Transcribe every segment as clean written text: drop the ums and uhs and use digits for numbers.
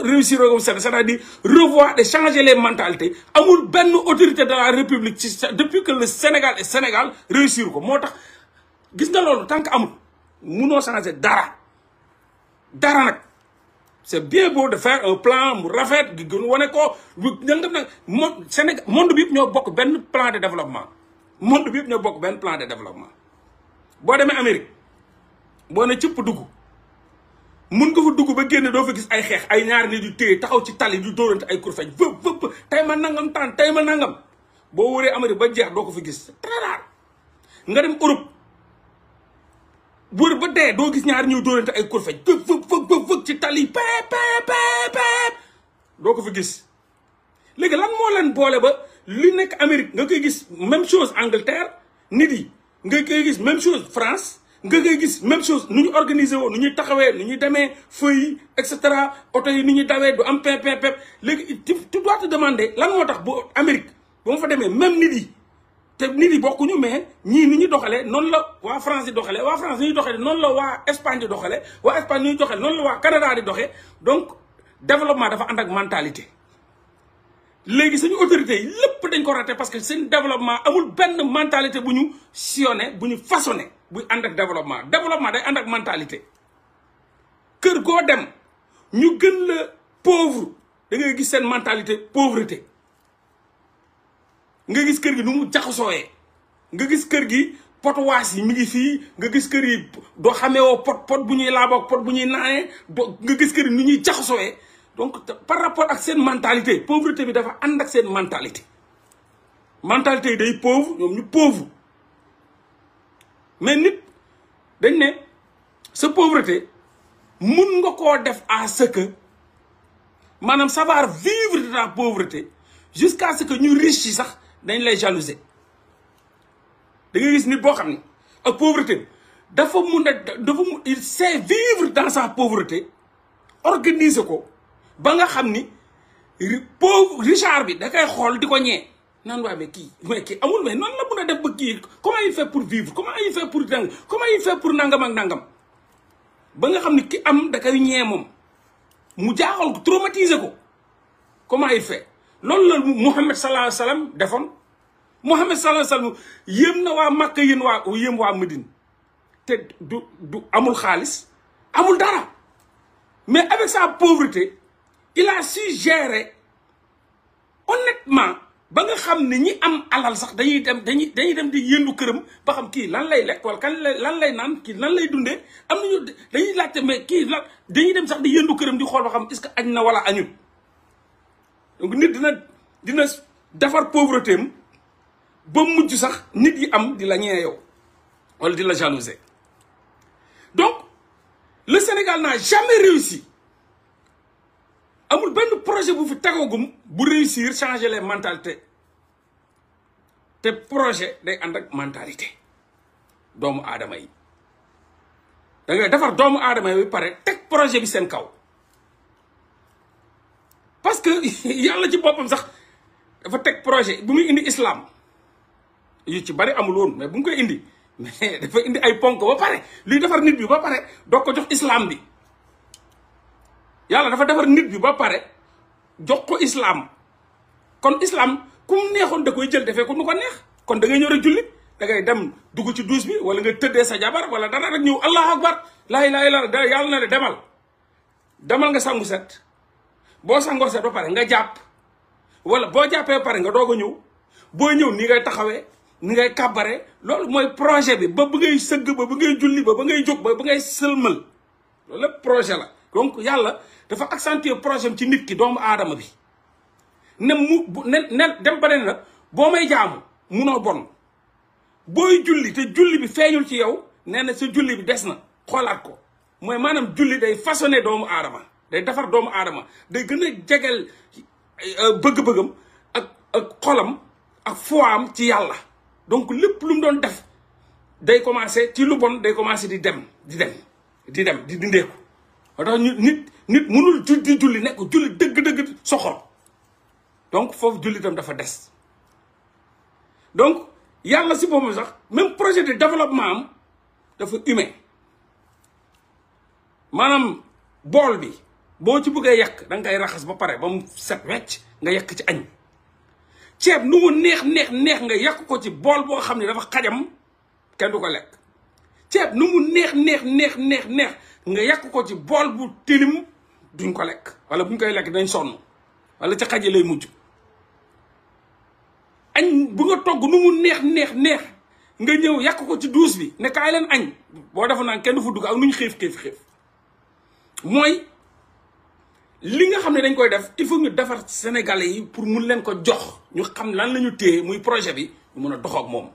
réussir au Sénégal c'est-à-dire revoir et changer les mentalités amul benn autorité de la République ci depuis que le Sénégal est Sénégal réussir ko moo tax gis nga loolu tant que amul munoo changer dara nag c'est bien beau de faire un plan mu rafet gi gën wane ko ñangam nag Sénégal monde bi yëpp ñoo bokk benn plan de développement monde bi yëpp ñoo bokk benn plan de développement boo demee Amérique boo ne cëpp dugg mun nga fa dugg ba génne doo fa gis ay xeex ay ñaari nit yu téye taxaw ci tali du dóorante ay kurfeñ vëp tey ma nangam taan tey ma nangam boo wëree Amérique ba jeex doo ko fi gis c'est très rare nga dem Europe wër ba dee doo gis ñaari ñëw dóorante ay kurfeñ vëp ci tali peep doo ko fi gis léegi lan moo leen boole ba li nekk Amérique nga koy gis même chose Angleterre nit yi nga koy gis même chose France nga koy gis même chose nu ñu organiser woo nu ñuy taxawee nu ñuy demee feuilles et cetera oto yi nu ñuy dawee du am pep léegi tu dois te demander lan moo tax bu Amérique ba ma fa demee même nit yi te nit yi bokkuñu mais ñii ni ñu doxalee noonu la waa France di doxalee waa France ni ñuy doxalee noonu la waa Espagne di doxalee waa Espagne ni ñuy doxalee noonu la waa Canada di doxee donc développement dafa ànd ak mentalité. léegi suñu autorités yi lépp dañ ko raté parce que seen développement amul benn mentalité bu ñu sillonné bu ñu façonné buy ànd ak développement day ànd ak mentalité. kër goo dem ñu gën la pauvre da ngay gis seen mentalité pauvreté nga gis kër gi nu mu jaxasooyee nga gis kër gi potuwaas yi mi ngi fii nga gis kër yi doo xamee woo pot bu ñuy laaboog pot bu ñuy naanee nga gis kër yi nu ñuy jaxasooyee donc par rapport ak seen mentalité pauvreté bi dafa ànd ak seen mentalité yi day pauvre ñoom ñu pauvre mais nit dañ ne sa pauvreté mun nga koo def à ce que maanaam savoir vivre de ta pauvreté jusqu'à ce que ñu riche yi sax dañ lay jalouser da ngay gis nit boo xam ne ak pauvreté dafa mun a il sait vivre dans sa pauvreté organiser ko ba nga xam ni pauvre Richard bi da koy xool di ko ñee naan waa mais kii amul mais noonu la mun a def ba kii comment il fait pour vivre comment il fait pour dang comment il fait pour nangam ak nangam ba nga xam ni ki am da koy ñee moom mu jaaxal ko traumatiser ko comment il fait loolu la Mouhamed sallallahu alayhi wa sallam defoon Mouhamed sallallahu alayhi wa sallam yéem na waa Makka yéen waa Médine te du amul xaalis amul dara mais avec sa pauvreté il a su gérer honnêtement ba nga xam ne ñi am alal sax dañuy dem di yëndu këram ba xam kii lan lay lekk wala lan lay naan kii lan lay dundee am nañu dañuy laajte mais kii lan dañuy dem sax di yëndu këram di xool ba xam est-ce que añ na wala añul donc nit dina defar pauvreté am ba mujj sax nit yi am di la ñee yow wala di la jalouser donc le Sénégal n'a jamais réussi amul benn projet bu fi tegagum bu réussir changer les mentalités te projet day ànd ak mentalité doomu aadama yi da ngay defar doomu aadama yi ba pare teg projet bi seen kaw parce que yàlla ci boppam sax dafa teg projet bu muy indi islam yu ci bari amul woon mais bu mu koy indi mais dafa indi ay ponk ba pare luy defar nit bi ba pare doo ko jox islam bi yàlla dafa defar nit bi ba pare jox ko islam kon islam ku mu neexoon da koy jël defee ko nu ko neex kon da ngay ñëw rek julli da ngay dem dugg ci douche bi wala nga tëddee sa jabar wala dara rek ñëw allahu akbar laa ilaaha illallaah yàlla na ne demal nga sangu set boo sangoo set ba pare nga jàpp wala boo jàppee ba pare nga doog a ñëw boo ñëw ni ngay taxawee ni ngay kàbbare loolu mooy projet bi ba ngay sëgg ba ngay julli ba ngay jóg ba ngay sëlmal loolu lépp projet la donc yàlla dafa accentuer projet ci nit ki doomu aadama bi ne dem ba ne na boo may jaamu munoo bon booy julli te julli bi feeñul ci yow nee na sa julli bi des na xoolaat ko mooy maanaam julli day façonner doomu aadama day defar doomu aadama day gën a jegeel bëgg-bëggam ak xolam ak foam ci yàlla donc lépp lu mu doon def day commencer ci lu bon day commencer di dindeeku moo tax nit mënul di julli nekk julli dëgg-dëgg soxor donc foofu julli tam dafa des donc yàlla si boobu sax même projet de développement am dafa humain maanaam bool bi boo ci bëggee yàq da nga koy raxas ba pare ba mu set wecc nga yàq ci añ ceeb nu mu neex nga yàq ko ci bool boo xam ne dafa xajam kenn du ko lekk ceeb nu mu neex nga yàq ko ci bool bu tilim duñ ko lekk wala buñ koy lekk dañ sonn wala ca xaji lay mujj añ bu nga togg nu mu neex nga ñëw yàq ko ci duus bi ne kaay leen añ boo defa naan kenn du fa dugg ak nu ñu xiif mooy li nga xam ne dañ koy def il faut ñu defar sénégalais yi pour mun leen ko jox ñu xam lan la ñu téye muy projet bi ñu mun a dox ak moom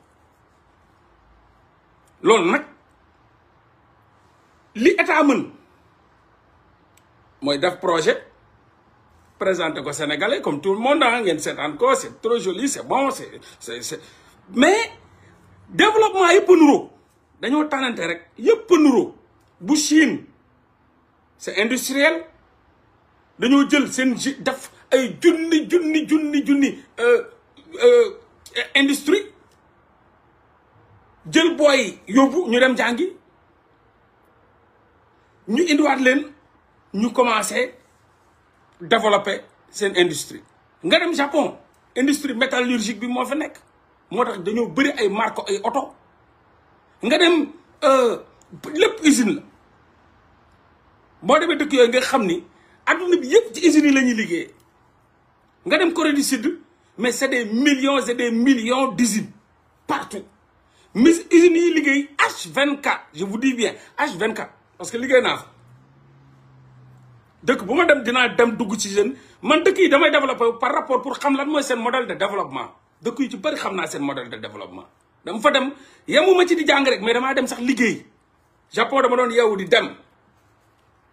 loolu nag li état mën mooy def projet présenter ko sénégalais comme tout le monde ngeen seetaan ko c'est trop joli c'est bon c'est mais développement yëpp a nuroo dañoo tànnante rek yëpp a nuroo bu Chine c'est industriel dañoo jël seen def ay junni industrie jël booy yóbbu ñu dem jàngi ñu indiwaat leen ñu commencé développer seen industrie nga dem Japon industrie métallurgique bi moo fa nekk moo tax dañoo bëri ay marque ay oto nga dem lépp usine la boo demee dëkk yooyu nga xam ni adduna bi yëpp ci usines yi la ñuy liggéeyee nga dem Corée du Sud mais c'est des millions et des millions d'usines partout mais usines yi liggéey H24 je vous dis bien H24 parce que liggéey naa fa dëkk bu ma dem dinaa dem dugg ci jeune man dëkk yi damay développer par rapport pour xam lan mooy seen modèle de développement dëkk yi ci bëri xam naa seen modèle de développement dama fa dem yemuma ci di jàng rek mais damaa dem sax liggéey Japon dama doon yeewu di dem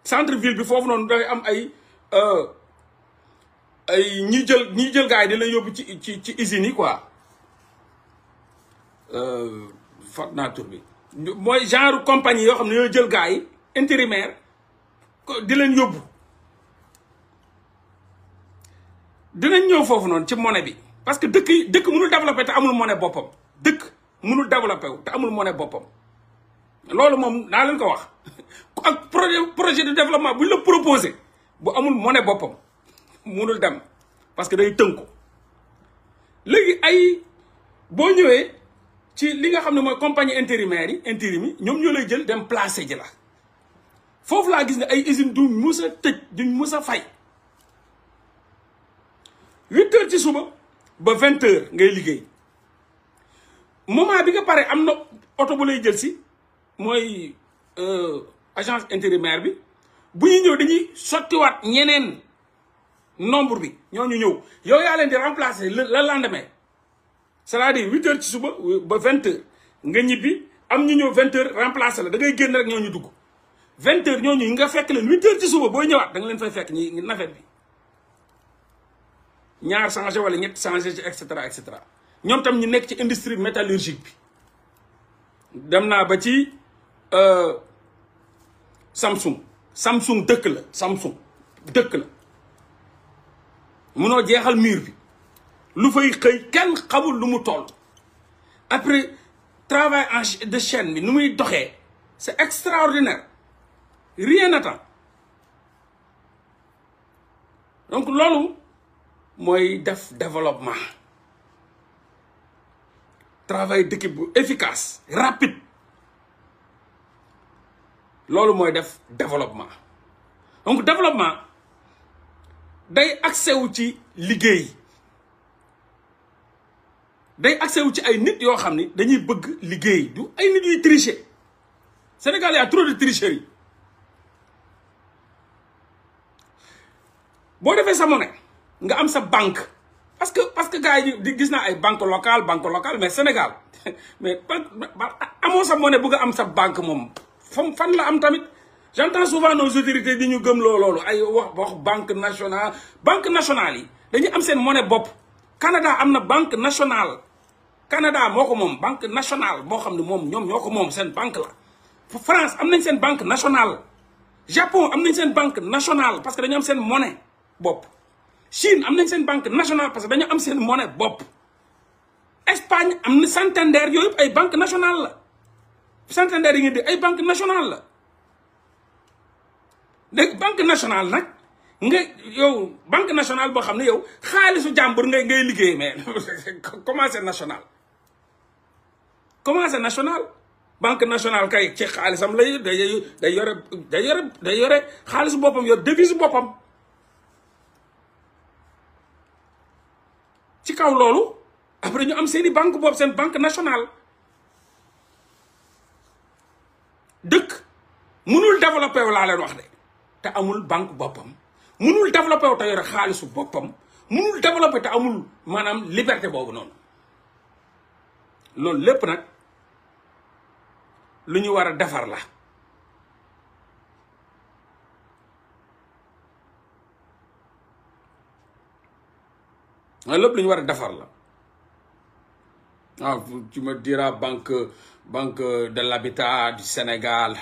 centre ville bi foofu noonu dafay am ay ñi jël gars yi di la yóbbu ci usines yi quoi fat naa tur bi mooy genre compagnie yoo xam ne ñoo jël gars yi intérimaire di leen yóbbu dinañ ñëw foofu noonu ci monnaie bi parce que dëkk mënul développé te amul monnaie boppam dëkk mënul développé te amul monnaie boppam loolu moom naa leen ko wax ak projet de développement bu ñu la proposé bu amul monnaie boppam mënul dem parce que day tënku léegi ay boo ñëwee ci li nga xam ne mooy compagnie intérimaire yi intérim yi ñoom ñoo lay jël dem placé ji la foofu laa gis ne ay usine duñ mus a tëj duñ mus a fay 8 heures ci suba ba 20 heures ngay liggéey moment bi nga pare am na oto bu lay jël si mooy agence intérimaire bi bu ñu ñëw dañuy sottiwaat ñeneen nombre bi ñooñu ñëw yow yaa leen di remplacer le lendemain c'est-à-dire 8 heures ci suba ba 20 heures nga ñibbi am ñu ñëw 20 heures remplacer la da ngay génn rek ñooñu dugg 20 heures ñooñu nga fekk leen 8 heures ci suba booy ñëwaat da nga leen fay fekk ñi nafet bi ñaar changé wala ñett changé ci et cetera ñoom tam ñu nekk ci industrie métallurgique bi dem naa ba ci Samsung dëkk la Samsung dëkk la munoo jeexal mur bi lu fay xëy kenn xamul lu mu toll après travail de chaîne bi nu muy doxee c'est extraordinaire rien n'attend donc loolu mooy def développement travail d'équipe bu efficace rapide loolu mooy def développement donc développement day accès wu ci liggéey day accès wu ci ay nit yoo xam ni dañuy bëgg liggéey du ay nit yuy tricher Sénégal y a trop de tricherie boo defee sa monnaie nga am sa banque parce que gars yi di gis naa ay banque locale mais Sénégal mais amoo sa monnaie bëgg a am sa banque moom fan la am tamit j'entends souvent nos autorités di ñu gëm loolu ay wax banque nationale yi dañuy am seen monnaie bopp Canada am na banque nationale Canada moo ko moom banque nationale boo xam ne moom ñoom ñoo ko moom seen banque la France am nañ seen banque nationale Japon am nañ seen banque nationale parce que dañu am seen monnaie bopp Chine am nañ seen banque nationale parce que dañu am seen monnaie bopp Espagne am na Santander yooyu yëpp ay banque nationale la Santander yi ngeen di ay banque nationale la léegi banque nationale nag nga yow banque nationale boo xam ne yow xaalisu jàmbur ngay liggéey mais comment c'est national banque nationale kay ci xaalisam lay day yore xaalisu boppam yor devise boppam ci kaw loolu après ñu am seeni banque boobu seen banque nationale dëkk mënul développé wu laa leen wax de te amul banque boppam mënul développé wu te yore xaalisu boppam mënul développé te amul maanaam liberté boobu noonu loolu lépp nag lu ñu war a defar la lépp lu ñu war a defar la waaw tu me diras banque de l'habitat du Sénégal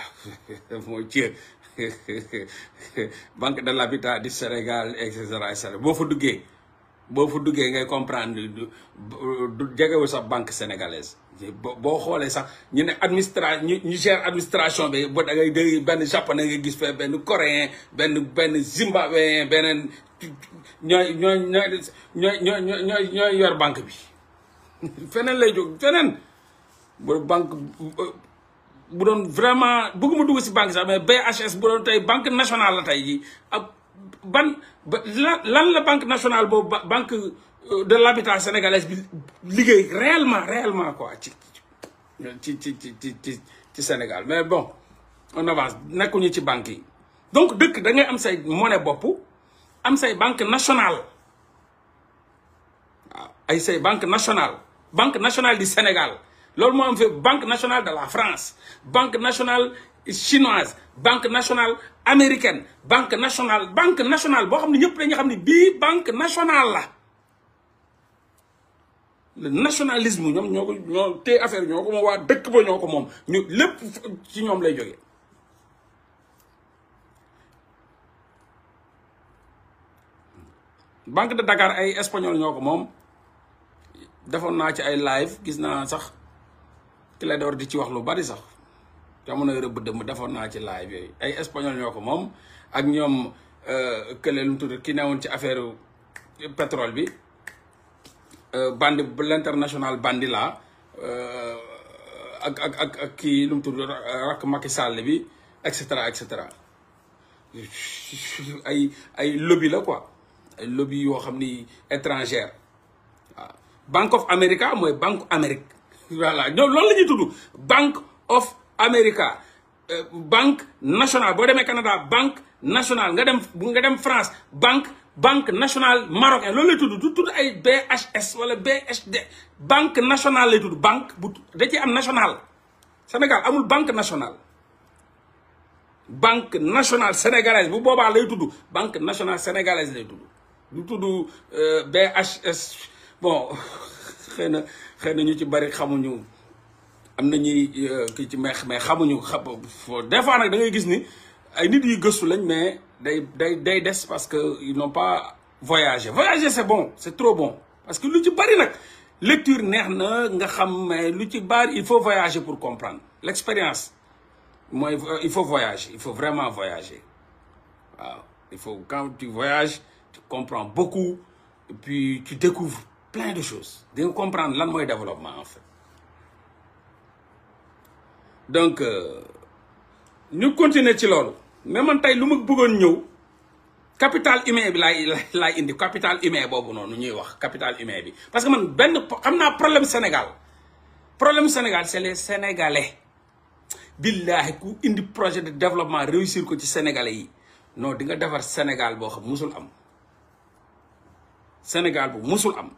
mon Dieu banque de l'habitat du Sénégal et cetera boo fa duggee ngay comprendre du jegewul sax banque sénégalaise boo xoolee sax ñu ne ñu gère administration bi ba da ngay dégg benn japonais nga gis fee benn coréen benn zimbabwéen beneen ñooy yor banque bi feneen lay jóg feneen bu banque bu doon vraiment bëgguma dugg si banque sax mais BHS bu doon tey banque nationale la tey ji ak lan la banque nationale boobu banque de l'habitat sénégalaise bi liggéey réellement quoi ci Sénégal mais bon on avance nekkuñu ci banque yi donc dëkk da ngay am say monnaie bopp am say banque nationale waaw ay say banque nationale du Sénégal loolu moo am fi banque nationale de la France banque nationale chinoise banque nationale américaine banque nationale boo xam ne ñëpp dañuy xam ne bii banque nationale la le nationalisme ñoom ñoo téye affaire ñoo ko moom waa dëkk ba ñoo ko moom ñu lépp ci ñoom lay jógee banque de Dakar ay espagnol ñoo ko moom defoon naa ci ay live gis naa sax ki lay door di ci wax lu bari sax jamono rëbb dëmm defoon naa ci live yooyu ay espagnol ñoo ko moom ak ñoom kële lu mu tudd ki newoon ci affaire pétrole bi bandi l'international bandi la ak kii lu mu tudd rakk Macky Sall bi et cetera ay lobby la quoi ay lobby yoo xam ni étrangère waaw Bank of America mooy Banque Amérique voilà ñoom loolu la ñuy tudd Bank of America banque nationale boo demee Canada banque nationale nga dem France banque nationale marocaine loolu lay tudd du tudd ay BHS wala BHD banque nationale lay tudd banque bu da ci am nationale Sénégal amul banque nationale sénégalaise bu boobaa lay tudd banque nationale sénégalaise lay tudd du tudd BHS bon xëy na ñu ci bari xamuñu am na ñuy kii ci mais xamuñu des fois nag da ngay gis ni ay nit yu gëstu lañ mais day des parce que ils n'ont pas voyagé c'est bon c'est trop bon parce que lu ci bari nag lecture neex na nga xam mais lu ci bari il faut voyager pour comprendre l'expérience mooy il faut voyager il faut vraiment voyager waaw il faut quand tu voyages tu comprends beaucoup et puis tu découvres plein de choses di nga comprendre lan mooy développement en fait donc ñu continuer ci loolu mais man tey lu ma bëggoon ñëw capital humain bi laay indi capital humain boobu noonu ñuy wax capital humain bi parce que man xam naa problème Sénégal c'est les Sénégalais billahi ku indi projet de développement réussir ko ci Sénégalais yi non di nga defar Sénégal boo xam musul am Sénégal bu musul am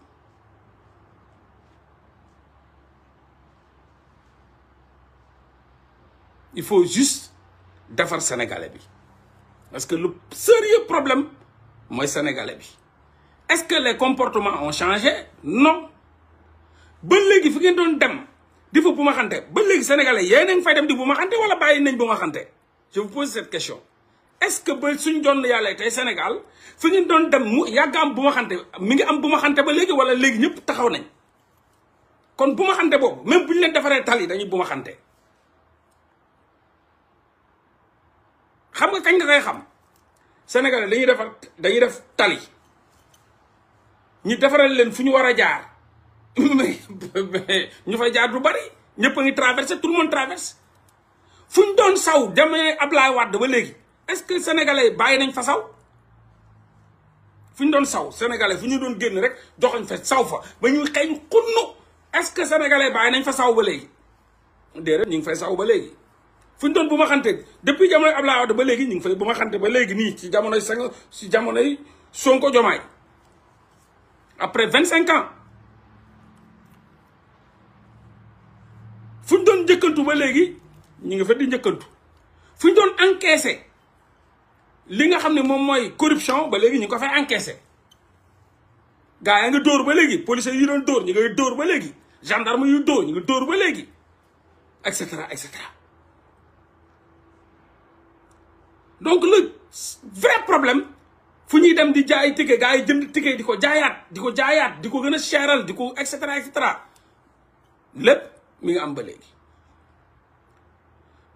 il faut juste defar Sénégalais bi parce que le sérieux problème mooy Sénégalais bi est-ce que les comportements ont changé non ba léegi fi ngeen doon dem di fa bu ma xante ba léegi Sénégalais yéen a ngi fay dem di bu ma xante wala bàyyi nañ bu ma xante je vous pose cette question est-ce que ba suñ doon yàlla tey Sénégal fi ngeen doon dem mu yàgg am bu ma xante mi ngi am bu ma xante ba léegi wala léegi ñëpp taxaw nañ kon bu ma xante boobu même bu ñu leen defaree tali dañuy bu ma xante xam nga kañ nga koy xam sénégalais dañuy def tali ñu defaral leen fu ñu war a jaar mais ñu fay jaar du bari ñëpp a ngi traversé tout le monde traverse fu ñu doon saw jamono Ablaye Wade ba léegi est-ce que sénégalais bàyyi nañ fa saw fu ñu doon saw sénégalais fu ñu doon génn rek joxañ fa saw fa ba ñuy xeeñ xunnu est-ce que sénégalais bàyyi nañ fa saw ba léegi déedéet ñu ngi fay saw ba léegi fu ñu doon bu ma xante depuis jamonoy Ablaye Wade ba léegi ñu ngi fay bu ma xante ba léegi nii ci jamonoy Sonko Diomaye après 25 ans fu ñu doon njëkkantu ba léegi ñu ngi fa di njëkkantu fu ñu doon encaissé li nga xam ne moom mooy corruption ba léegi ñu ngi ko fay encaissé gars yaa nga dóor ba léegi policiers yi doon dóor ñu ngay dóor ba léegi gendarme yu dóor ñu ngi dóor ba léegi et cetera et cetera donc le vrai problème fu ñuy dem di jaay ticket gars yi jënd ticket di ko jaayaat di ko gën a cheral di ko et cetera lépp mi ngi am ba léegi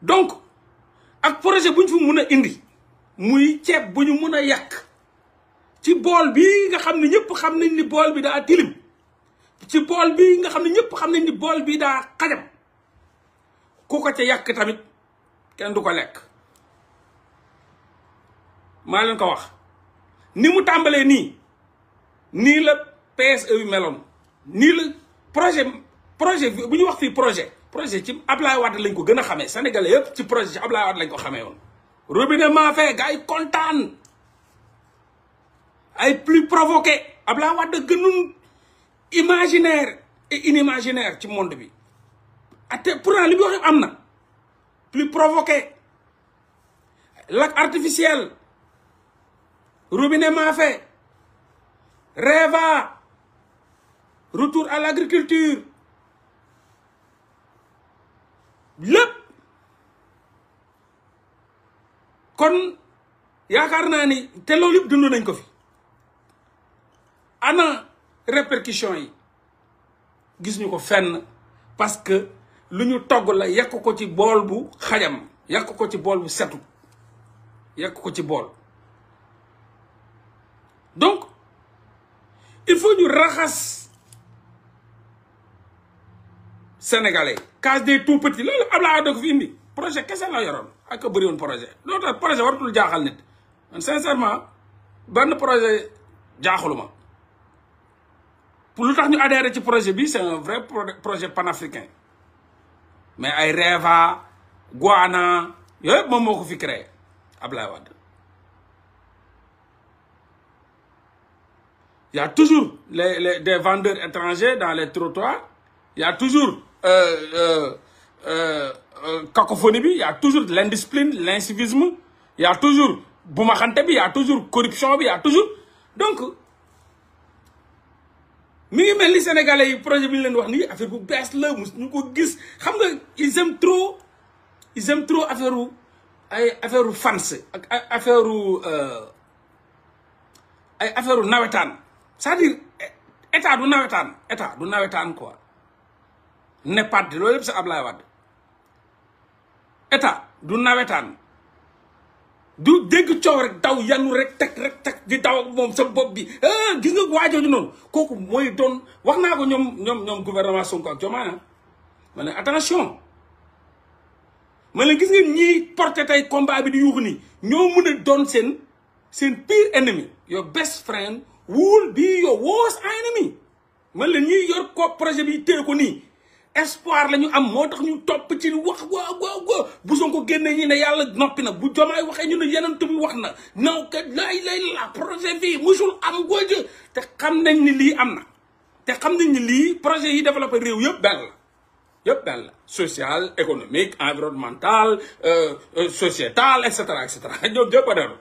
donc ak projet bu ñu fi mun a indi muy ceeb bu ñu mun a yàq ci bool bi nga xam ne ñëpp xam nañ ni bool bi daa tilim ci bool bi nga xam ne ñëpp xam nañ ni bool bi daa xajam ku ko ca yàq tamit kenn du ko lekk maa leen ko wax ni mu tàmbalee nii la PSE yu meloon nii la projet bu ñu wax fii projet ci Ablaye Wade lañ ko gën a xamee sénégalais yëpp ci projet ci Ablaye Wade lañ ko xamee woon robinet maa fee gars yi kontaan ay plus provoqué Ablaye Wade gënun imaginaire et inimaginaire ci monde bi ate pourtant li mu wax am na plus provoqué lac artificiel robinet maa fee REVA retour à l'agriculture lépp kon yaakaar naa ni te loolu yëpp dund nañ ko fi ana répercussions yi gis ñu ko fenn parce que lu ñu togg la yekk ko ci bool bu xajam yekk ko ci bool bu setu yekk ko ci bool donc il faut ñu raxas sénégalais case des tout petits loolu Abdoulaye Wade ko fi indi projet kese la yoroon ak ko bëri woon projet loolu tax projet waratul jaaxal nit man sincèrement benn projet jaaxaluma pour lu tax ñu adhéré ci projet bi c'est un vrai projet panafricain mais ay REVA Guana yooyu moom moo ko fi créé Abdoulaye Wade il y a toujours des vendeurs étrangers dans les trottoirs il y a toujours cacophonie bi il y a toujours l'indiscipline l'incivisme il y a toujours bumaxante bi il y a toujours corruption bi il y a toujours donc mi ngi mel ni sénégalais yi projet bi ñu leen wax nii affaire bu bees la mus ñu ko gis xam nga ils aiment trop affaire fans ak affaire nawetaan c'est-à-dire état du nawetaan quoi NEPAD loolu yëpp sa Ablaye Wade état du nawetaan du dégg coow rek daw yanu rek teg di daw ak moom sa bopp bi gis nga waajooju noonu kooku mooy doon wax naa ko ñoom gouvernement Sonko ak Diomaye ma ne attention ma ne gis nga ñiy porté tey combat bi di yuuxu nii ñoo mën a doon seen pire ennemi your best friend will be your worst enemy man la ñuy yor ko projet bi téye ko nii espoir la ñu am moo tax ñu topp ci wax waaw bu Sonko génnee ñi ne yàlla noppi na bu Diomaye waxee ñu ne yeneen bi wax na non que lay la projet bi musul am góoja te xam nañ ni lii am na te xam nañ ni lii projet yi développé réew yëpp benn la social économique environnemental sociétal et cetera ñoom jëpp a dellu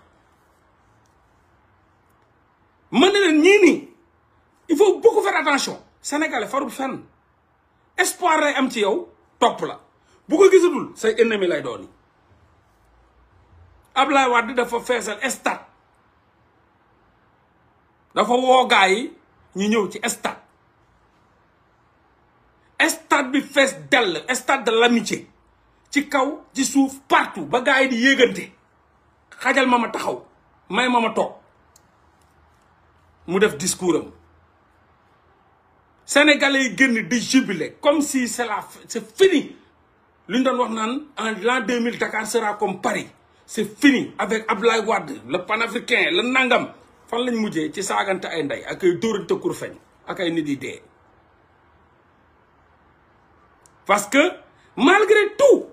mën na leen ñii nii il faut beaucoup faire attention sénégalais farul fenn espoir lay am ci yow topp la bu ko gisatul say ennemi lay doon Ablaye Wade dafa feesal stade dafa woo gaa yi ñu ñëw ci stade bi fees dell stade de l'amitié ci kaw ci suuf partout ba gaa yi di yéegante xajal ma taxaw may ma toog mu def discours am sénégalais yi génn di jubilé comme si c'est fini lu ñu doon wax naan en l'an 2000 Dakar sera comme Paris c'est fini avec Abdoulaye Wade le panafricain le nangam fan lañ mujjee ci saagante ay ndey ak ay dóorante kurfeñ ak ay nit yi dee parce que malgré tout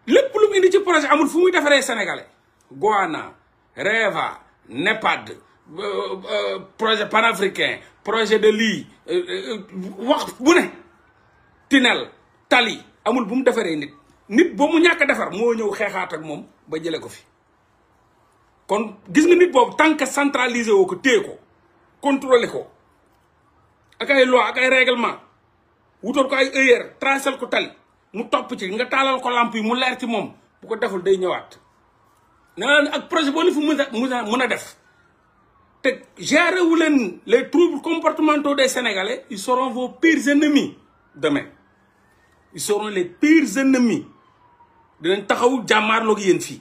lépp lu mu indi ci projet amul fu muy defaree sénégalais Goana Reva NEPAD projet panafricain projet de lii wax bu ne Tinel Tali amul bu mu defaree nit ba mu ñàkk a defar moo ñëw xeexaat ak moom ba jële ko fi kon gis nga nit boobu tant que centralisé woo ko téye ko contrôlé ko ak ay loi ak ay règlement wutal ko ay heure tracel ko tali mu topp ci nga taalal ko lamp yi mu leer ci moom bu ko deful day ñëwaat nee na ak projet boo li fi mën a def te gérer wu leen les troubles comportementaux des Sénégalais ils seront vos pires ennemis demain ils seront les pires ennemis dinañ taxaw jàmmaarloo ak yéen fii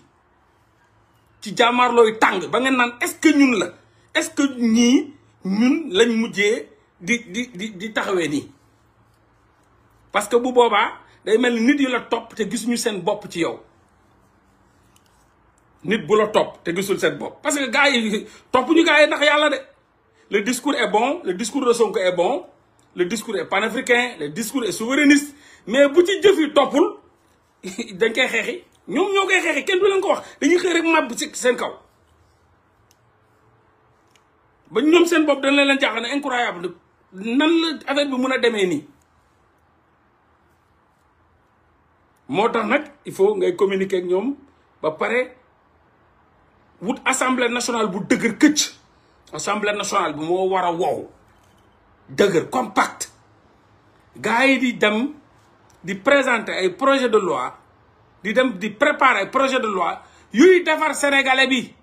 ci jàmmaarlooy tàng ba ngeen naan est-ce que ñun la est-ce que ñun lañ mujjee di taxawee nii parce que bu boobaa day mel ni nit yu la topp te gisuñu seen bopp ci yow nit bu la topp te gisul seen bopp parce que gars yi topp ñu gars yi ndax yàlla de le discours est bon le discours de Sonko est bon le discours est panafricain le discours est souverainiste mais bu ci jëf yi toppul dañ koy xeexi ñoom ñoo koy xeexi kenn du leen ko wax dañuy xëy rek màbb ci seen kaw ba ñoom seen bopp dañ leen jaaxal ne incroyable nan la affaire bi mun a demee nii moo tax nag il faut ngay communiquer ak ñoom ba pare wut assemblée nationale bu dëgër këcc assemblée nationale bi moo war a wow dëgër compact gars yi di dem di présenter ay projet de loi di dem di préparer ay projet de loi yuy defar sénégalais bi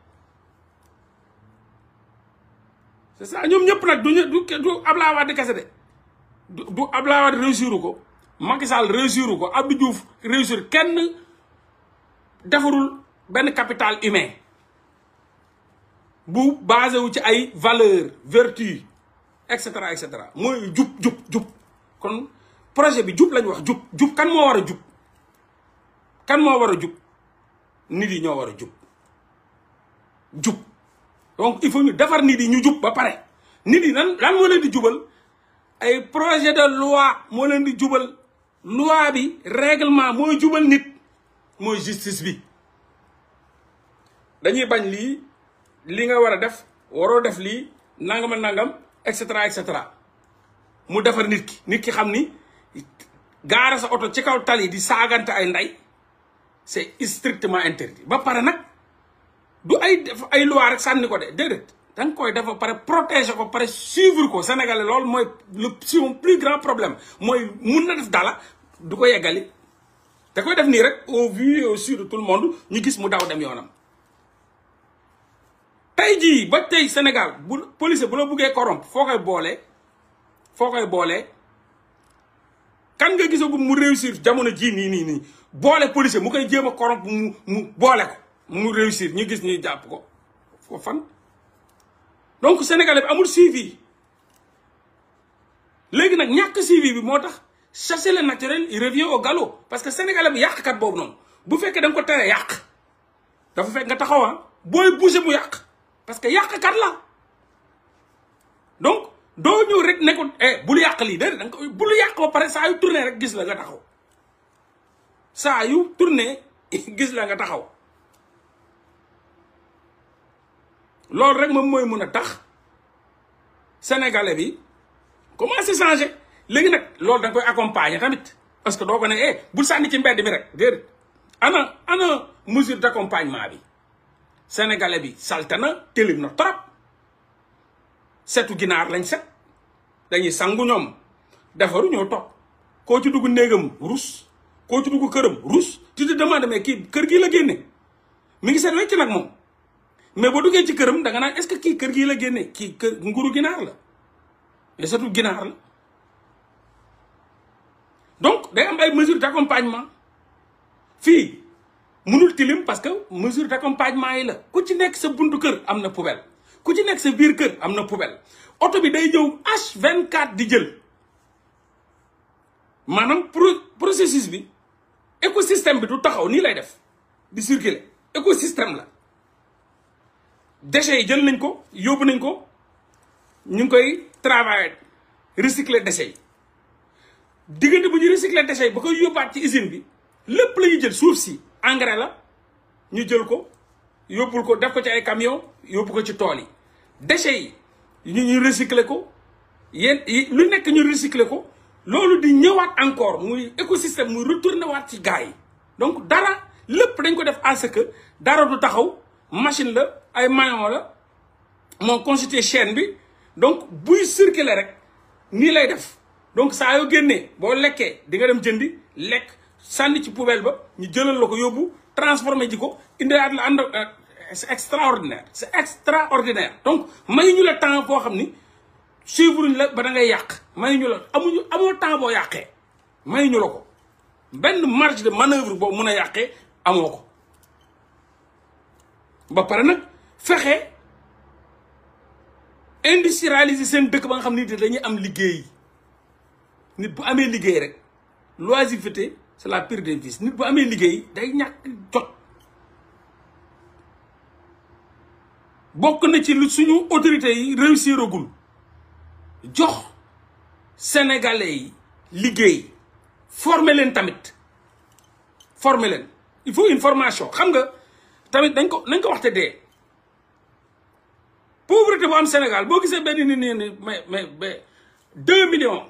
c'est ça ñoom ñëpp nag du Abdoulaye Wade kese de du Abdoulaye Wade réussiru ko Macky Sall réussiru ko Abdou Diouf réussir kenn defarul benn capital humain bu basé wu ci ay valeur vertu et cetera mooy jub kon projet bi jub lañ wax jub kan moo war a jub kan moo war a jub nit yi ñoo war a jub donc il faut ñu defar nit yi ñu jub ba pare nit yi lan moo leen di jubal ay projet de loi moo leen di jubal loi bi règlement mooy jubal nit mooy justice bi dañuy bañ li nga war a def waroo def lii nangam et cetera mu defar nit ki xam ni gaara sa oto ci kaw tali di saagante ay ndey c'est strictement interdit ba pare nag du ay loi rek sànni ko de déedéet danga koy def ba pare protéger ko pare suivre ko Sénégalais loolu mooy son plus grand problème mooy mun na def dala du ko yeggali da koy def nii rek au vu et au su de tout le monde ñu gis mu daw dem yoonam tey jii ba tey Sénégal bu police bu la buggee corrompre foo koy boolee kan nga gisagum mu réussir jamono ji nii boole policier mu koy jéem a corrompre mu boole ko mu réussir ñu gis ñuy jàpp ko foo fan donc sénégalais bi amul suivi léegi nag ñàkk suivi bi moo tax chasser le naturel il revient au galop parce que sénégalais bi yàqkat boobu noonu bu fekkee da nga ko tere yàq dafa fekk nga taxawa booy bouger mu yàq parce que yàqkat la donc doo ñëw rek ne ko bul yàq lii déedéet danga ko bul yàq ba pare saa yu tourné rek gis la nga taxaw saa yu tourné gis la nga taxaw loolu rek moom mooy mën a tax sénégalais bi commencé changer léegi nag loolu da nga koy accompagner tamit parce que doo ko ne bul sànni ci mbedd mi rek déedéet ana mesure d'accompagnement bi sénégalais bi salte na tilim na trop setu ginaar lañ set dañuy sangu ñoom defaru ñoo topp koo ci dugg néegam rus koo ci dugg këram rus tu te demandes mais kii kër gii la génne mi ngi set wecc nag moom mais boo duggee ci këram da nga naan est-ce que kii kër gii la génne kii kër nguru ginaar la mais setu ginaar la donc day am ay mesures d'accompagnement fii munul tilim parce que mesure d'accompagnement yi la ku ci nekk sa buntu kër am na poubelle ku ci nekk sa biir kër am na poubelle oto bi day ñëw H24 di jël maanaam processus bi écosystème bi du taxaw nii lay def di circuler écosystème la déchets yi jël nañ ko yóbbu nañ ko ñu ngi koy travailler recycler déchets yi diggante bu ñu recycler déchets yi ba koy yóbbaat ci usine bi lépp la ñuy jël suuf si engrais la ñu jël ko yóbbul ko def ko ci ay camion yóbbu ko ci tool yi déchets yi ñu recycler ko yéen lu nekk ñu recycler ko loolu di ñëwaat encore muy écosystème muy retourné waat ci gars yi donc dara lépp dañ ko def à ce que dara du taxaw machine la ay maillon la moo constitué chaîne bi donc buy circuler rek nii lay def donc saa yoo génnee boo lekkee di nga dem jëndi lekk sànni ci poubelle ba ñu jëlal la ko yóbbu transformé ji ko indiwaat la ànd c'est extraordinaire c'est extraordinaire donc mayuñu la temps boo xam ni suivre la ba da ngay yàq mayuñu la amoo temps boo yàqee mayuñu la ko benn marge de manœuvre boo mun a yàqee amoo ko ba pare nag fexe industrialiser seen dëkk ba nga xam ni dañuy am liggéey nit bu amee liggéey rek l'oisiveté c'est la pire des vices nit bu amee liggéey day ñàkk jot bokk na ci lu suñu autorités yi réussir agul jox sénégalais yi liggéey former leen tamit former leen il faut une formation xam nga tamit nañ ko waxte dee pauvreté bu am Sénégal boo gisee benn nit nii mais 2 millions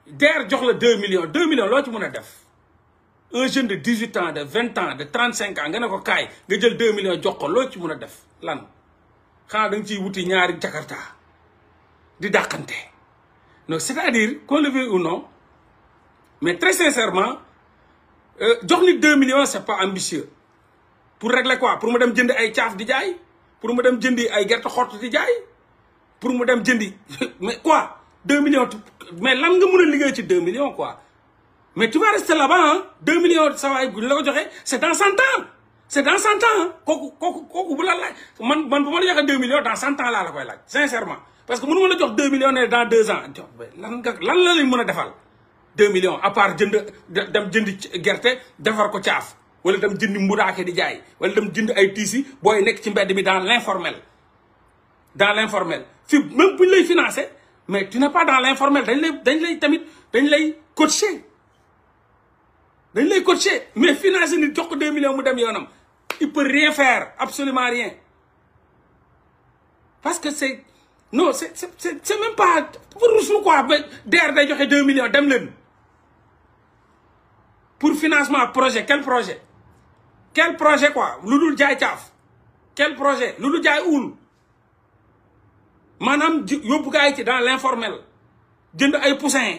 DER jox la 2 millions 2 millions loo ci mën a def un jeune de 18 ans de 20 ans de 35 ans nga ne ko kaay nga jël 2 millions jox ko loo ci mën a def lan xanaa da nga ciy wuti ñaari jakarta di dàqante donc c'est-à-dire qu'on le veuille ou non mais très sincèrement jox nit 2 millions c'est pas ambitieux pour régler quoi pour mu dem jënd ay caaf di jaay pour mu dem jëndi ay gerte xott di jaay pour mu dem jëndi mais quoi 2 millions mais lan nga mën a liggéey ci 2 millions quoi mais tu vas rester là-bas hein 2 millions sa waay bu ñu la ko joxee c'est dans 100 ans c'est dans 100 ans kooku bu la laaj man bu ma la joxee 2 millions dans 100 ans laa la koy laaj sincèrement parce que mënu ma la jox 2 millions ne dans 2 ans lan la lañ mën a defal 2 millions à part jënd dem jëndi gerte defar ko caaf wala dem jëndi mburaake di jaay wala dem jënd ay tiisi booy nekk ci mbedd mi dans l'informel fii même bu ñu lay financer mais tu n'es pas dans l'informel dañ lay coacher mais financer nit jox ko 2 millions mu dem yoonam il peut rien faire absolument rien parce que c'est même pas pour ruslu quoi ba DER day joxe 2 millions dem leen pour financement projet quel projet quoi lu dul jaay caaf quel projet lu dul jaay uul maanaam yóbbu gaa yi ci dans l'informel jënd ay poussin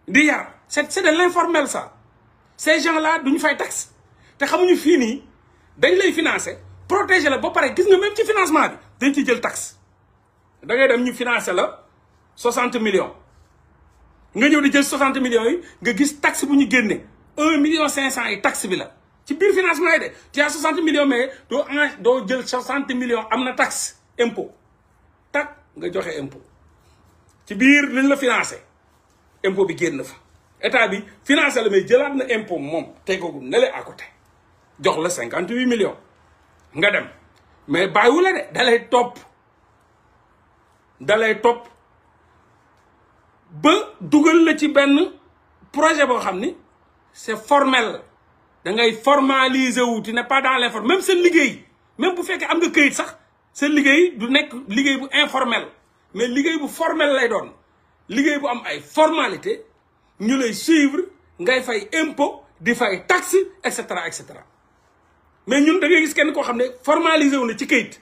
di yar c'est de l'informel ça ces gens-là duñu fay taxe te xamuñu fii nii dañ lay financer protéger la ba pare gis nga même ci financement bi dañ ci jël taxe da ngay dem ñu financer la 60 millions nga ñëw di jël 60 millions yi nga gis taxe bu ñu génne 1,5 million yi taxe bi la ci biir financement yi de tu as 60 millions mais doo jël 60 millions am na taxe impôt tak nga joxe impôt ci biir liñ la financé impôt bi génn fa état bi financé la mais jëlaat na impôt moom tegoogu nele à côté jox la 58 millions nga dem mais bàyyiwu la de dalay topp ba dugal la ci benn projet boo xam ni c'est formel da ngay formaliser wu tu n'es pas dans l'informel même seen liggéey même bu fekkee am nga këyit sax seen liggéey du nekk liggéey bu informel mais liggéey bu formel lay doon liggéey bu am ay formalité ñu lay suivre ngay fay impôt di fay taxe et cetera mais ñun da ngay gis kenn koo xam ne formalisé wu na ci këyit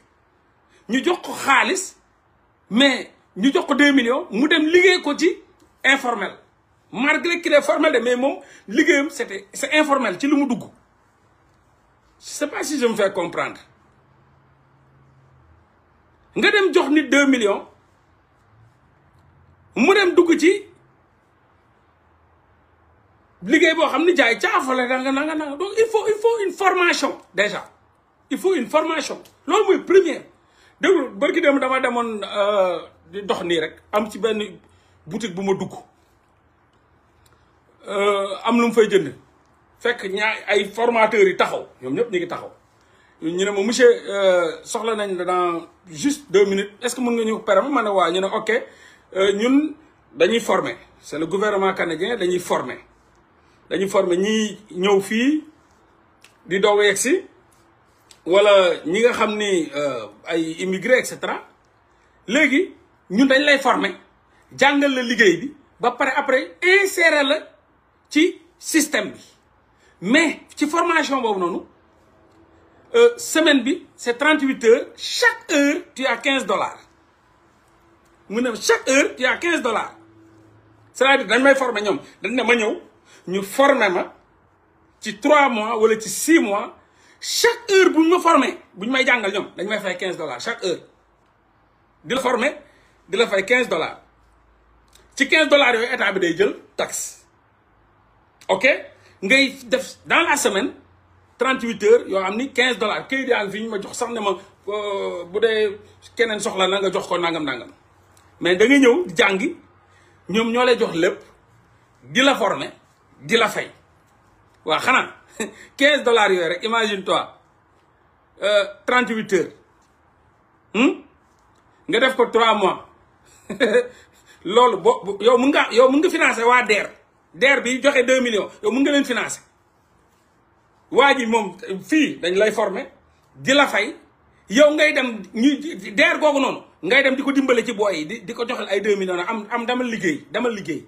ñu jox ko xaalis mais ñu jox ko 2 millions mu dem liggéey ko ci informel malgré qu'il est formel de mais moom liggéeyam c'est informel ci lu mu dugg je sais pas si je me fais comprendre nga dem jox nit 2 millions mu dem dugg ci liggéey boo xam ne jaay caafale nanga donc il faut une formation déjà il faut une formation loolu mooy première déglu barki dem dama demoon di dox nii rek am ci benn boutique bu ma dugg am lu mu fay jënd fekk ay formateurs yi taxaw ñoom ñëpp ñu ngi taxaw ñu ne ma monsieur soxla nañ la dans juste 2 minutes est-ce que mën nga ñu permettre ma ne waa ñu ne ok ñun dañuy former c'est le gouvernement canadien dañuy former ñi ñëw fii di doog a yegsi wala ñi nga xam ni ay immigré et cetera léegi ñun dañ lay former jàngal la liggéey bi ba pare après insérer la ci système bi mais ci formation boobu noonu semaine bi c'est 38 heures chaque heure tu as $15 mu ne chaque heure tu as $15 c'est-à-dire dañ may former ñoom dañ ne ma ñëw ñu former ma ci 3 mois wala ci 6 mois chaque heure bu ñu ma formé bu ñu may jàngal ñoom dañ may fay $15 chaque heure di la former di la fay $15 ci $15 yooyu état bi day jël taxe ok ngay def dans la semaine 38 heures yoo xam ni $15 këyit yaa ngi fi ñu ma jox sax ne ma bu dee keneen soxla na nga jox ko nangam mais da nga ñëw di jàngi ñoom ñoo lay jox lépp di la former di la fay waa xanaa $15 yooyu rek imagine toi 38 heures nga def ko 3 mois loolu yow mun nga financer waa DER bi joxe 2 millions yow mun nga leen financer waa ji moom fii dañ lay former di la fay yow ngay dem ñu DER googu noonu ngay dem di ko dimbale ci booy yi di ko joxel ay 2 millions am demal liggéey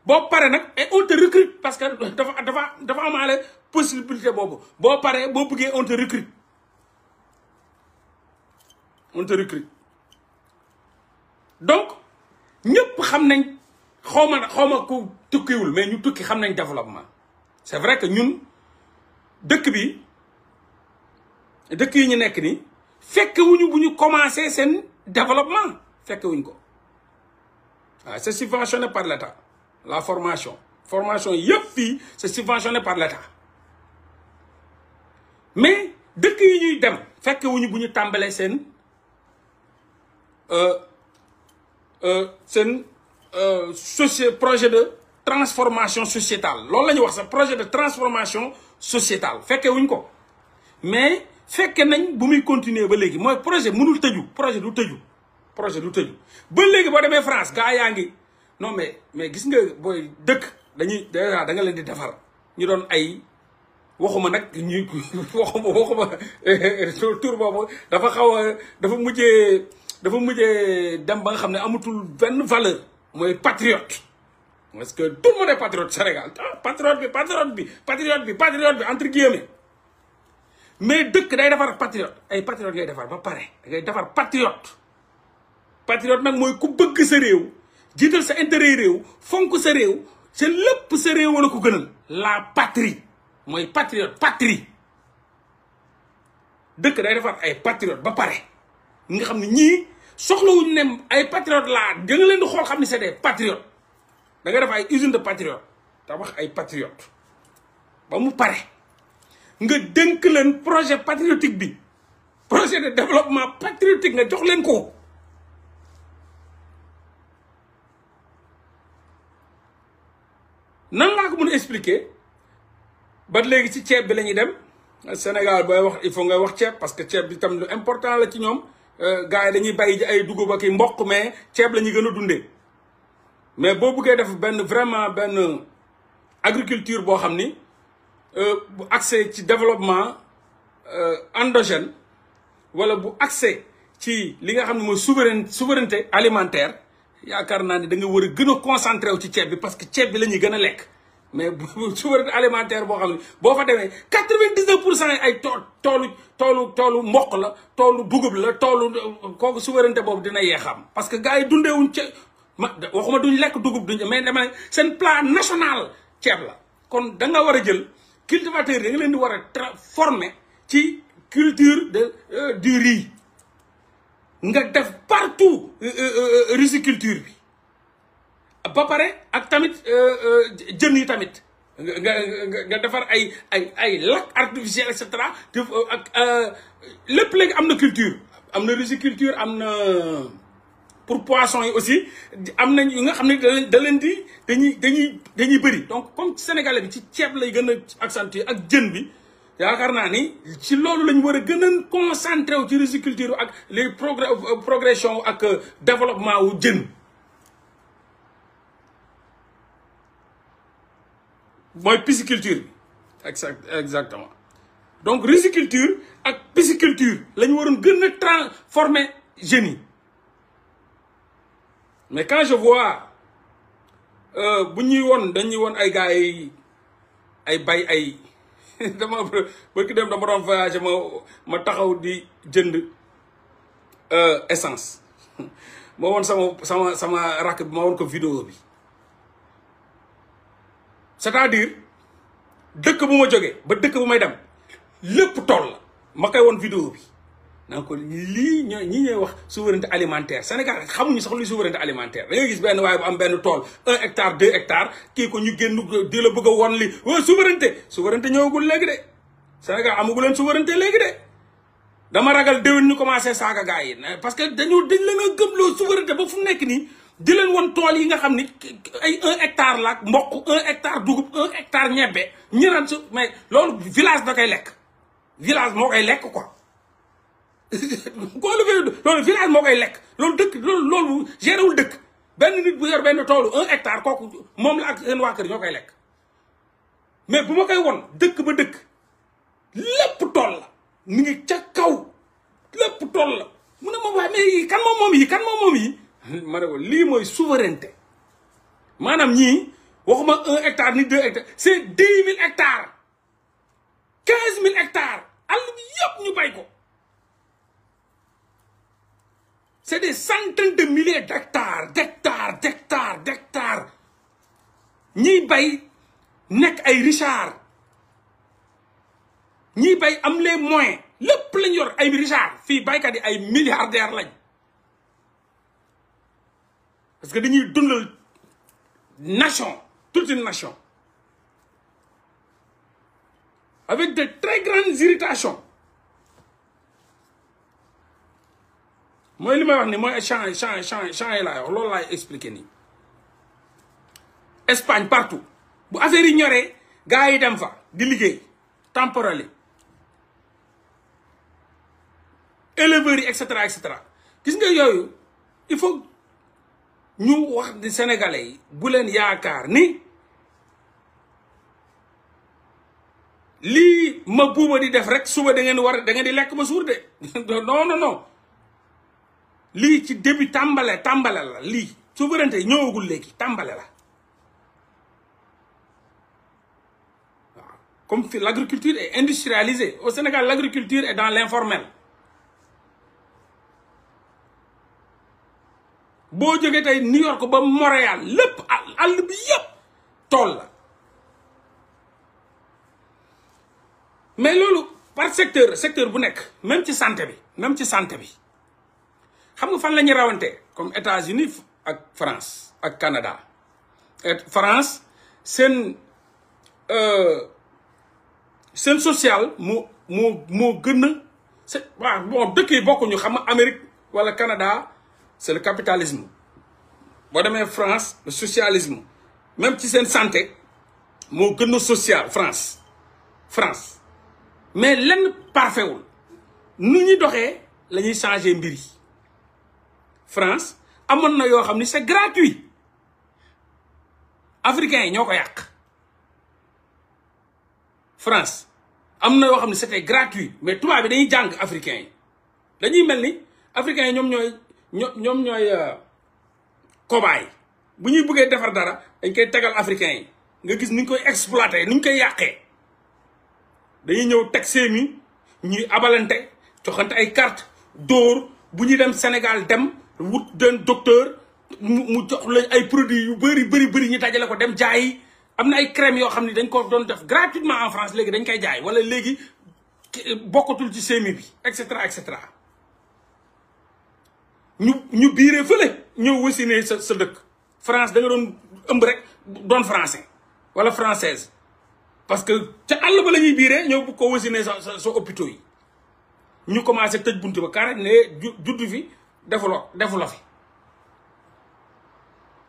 boo pare nag et on te recrute parce que dafa amaale possibilité boobu boo paree boo bëggee on te recrute donc ñëpp xam nañ xaw ma ku tukkiwul mais ñu tukki xam nañ développement c'est vrai que ñun dëkk yi ñu nekk nii fekkewuñu bu ñu commencé seen développement fekkewuñ ko waaw c'est subventionné par l'État la formation yëpp fii c'est subventionné par l'État mais dëkk yi ñuy dem fekkewuñu bu ñu tàmbalee seen projet de transformation sociétale loolu la ñuy wax sax projet de transformation sociétale fekkewuñ ko mais fekke nañ bu muy continuer ba léegi mooy projet mënul tëju projet du tëju ba léegi boo demee France gaa yaa ngi non mais gis nga booy dëkk dañuy da nga leen di defar ñu doon ay waxuma nag ñuy waxuma tur boobu dafa xaw a dafa mujjee dem ba nga xam ne amatul benn valeur mooy patriote parce que tout le monde est patriote Sénégal patriote bi entre guillemets mais dëkk day defar patriote ay patriote ngay defar ba pare ngay defar patriote nag mooy ku bëgg sa réew jiital sa intérêt réew fonk sa réew sa lépp sa réew wala ko gënal la patrie mooy patrie dëkk day defar ay patriote ba pare nga xam ne ñii soxlawuñu ne ay patriote laa da nga leen di xool xam ne c'est des patriotes da nga def ay usine de patriote tabax ay patriote ba mu pare nga dénk leen projet patriotique bi projet de développement patriotique nga jox leen ko nan laa ko mën a expliquer ba léegi ci ceeb bi la ñuy dem Sénégal booy wax il faut ngay wax ceeb parce que ceeb bi tam lu important la ci ñoom gars yi dañuy bàyyi ji ay dugub ak i mboq mais ceeb la ñuy gën a dundee mais boo bëggee def vraiment benn agriculture boo xam ni bu accès ci développement endogène wala bu accès ci li nga xam ne mooy souveraineté alimentaire yaakaar naa ni da nga war a gën a concentré wu ci ceeb bi parce que ceeb bi la ñuy gën a lekk mais bu souveraineté alimentaire boo xam ne boo fa demee 99% ay toolu mboq la toolu dugub la kooku souveraineté boobu dina yeexam parce que gars yi dundeewuñ ceeb waxuma duñ lekk dugub duñ mais dama ne seen plan national ceeb la kon da nga war a jël cultivateur yi da nga leen di war a former ci culture du riz nga def partout riziculture bi ba pare ak tamit jën yi tamit nga defar ay lac artificiel et cetera ak lépp léegi am na culture am na riziculture am na pour poisson yi aussi am nañ yu nga xam ne da leen di dañuy bëri donc comme sénégalais bi ci ceeb lay gën a accentuer ak jën bi yaakaar naa ni ci loolu lañ war a gën a concentré wu ci riziculture ak les progression ak développement wu jën mooy pisciculture bi exactement donc riziculture ak pisciculture la ñu waroon gën a transformer jeunes yi mais quand je vois bu ñuy woon dañuy woon ay gars yi ay bay ay dama barki dem dama doon voyagé ma taxaw di jënd essence ma woon sama rakk bi ma woon ko vidéo bi c'est-à-dire dëkk bu ma jógee ba dëkk bu may dem lépp tool la ma koy woon vidéo bi naa ko lii ñi ñooy wax souveraineté alimentaire Sénégal xamuñu sax luy souveraineté alimentaire da ngay gis benn waaye bu am benn tool 1 hectare 2 hectares kii ko ñu génn di la bëgg a won li wa souveraineté ñëwagul léegi de Sénégal amagu leen souveraineté léegi de dama ragal déwén ñu commencé saaga gars yi parce que dañ leen a gëmloo souveraineté ba fu nekk nii di leen won tool yi nga xam ni ay 1 hectare la ak mboq 1 hectare dugub 1 hectare ñebbe ñu naan su mais loolu village da koy lekk village moo koy lekk quoi loolu village moo koy lekk loolu dëkk loolu géréwul dëkk benn nit bu yor benn toolu 1 hectare kooku moom la ak seen waa kër ñoo koy lekk mais bu ma koy won dëkk ba dëkk lépp tool la mi ngi ca kaw lépp tool la mu ne ma waaye mais kan moom yi ma ne ko lii mooy souveraineté maanaam ñii waxuma 1 hectare ni 2 hectares c'est 10 000 hectares 15 000 hectares àll bi yëpp ñu bay ko c'est des centaines de milliers d'hectares ñiy bay nekk ay Richard ñiy bay am les moyens lépp lañ yor ay Richard fii baykat yi ay milliardaires lañ parce que dañuy dundal nation toute une nation avec de très grandes irritations mooy li may wax ni mooy champs yi laay wax loolu laay expliquer nii Espagne partout bu affaire yi ñoree gars yi dem fa di liggéey temporally éleveurs yi et cetera gis nga yooyu il faut ñu wax di sénégalais yi bu leen yaakaar ni lii ma buuba di def rek suba da ngeen di lekk ba suur de non lii ci début tàmbale la lii souveraineté ñëwagul léegi tàmbale la waaw comme fi l'agriculture est industrialisée au Sénégal l'agriculture est dans l'informel boo jógee tey New York ba Montréal lépp àll bi yëpp tool la mais loolu par secteur bu nekk même ci santé bi xam nga fan la ñuy rawante comme États-Unis ak France ak Canada France seen social moo gën a waaw bon dëkk yi bokkuñu xam nga Amérique wala Canada c'est le capitalisme boo demee France le socialisme même ci seen santé moo gën a social France mais lenn parfait wul nu ñuy doxee la ñuy changer mbir yi France amoon na yoo xam ni c'est gratuit africains yi ñoo ko yàq France am na yoo xam ne c'était gratuit mais tubaab bi dañuy jàng africains yi dañuy mel ni africains yi ñoom ñooy cobaye bu ñuy bëggee defar dara dañ koy tegal africains yi nga gis ni ñu koy exploiter ni ñu koy yàqee dañuy ñëw teg seemi ñuy abalante joxante ay carte dóor bu ñuy dem Sénégal dem wut den docteur mu jox lañ ay produits yu bëri ñu dajale ko dem jaayi am na ay crème yoo xam ne dañ ko doon def gratuitement en France léegi dañ koy jaay wala léegi bokkatul ci seemi bi et cetera ñu biiree fële ñëw wasinee sa dëkk France da nga doon ëmb rek doon français wala française parce que ca àll ba la ñuy biiree ñëw bu ko wasine sa hôpitaux yi ñu commencé tëj buntu ba carré ne juddu fi defu la fi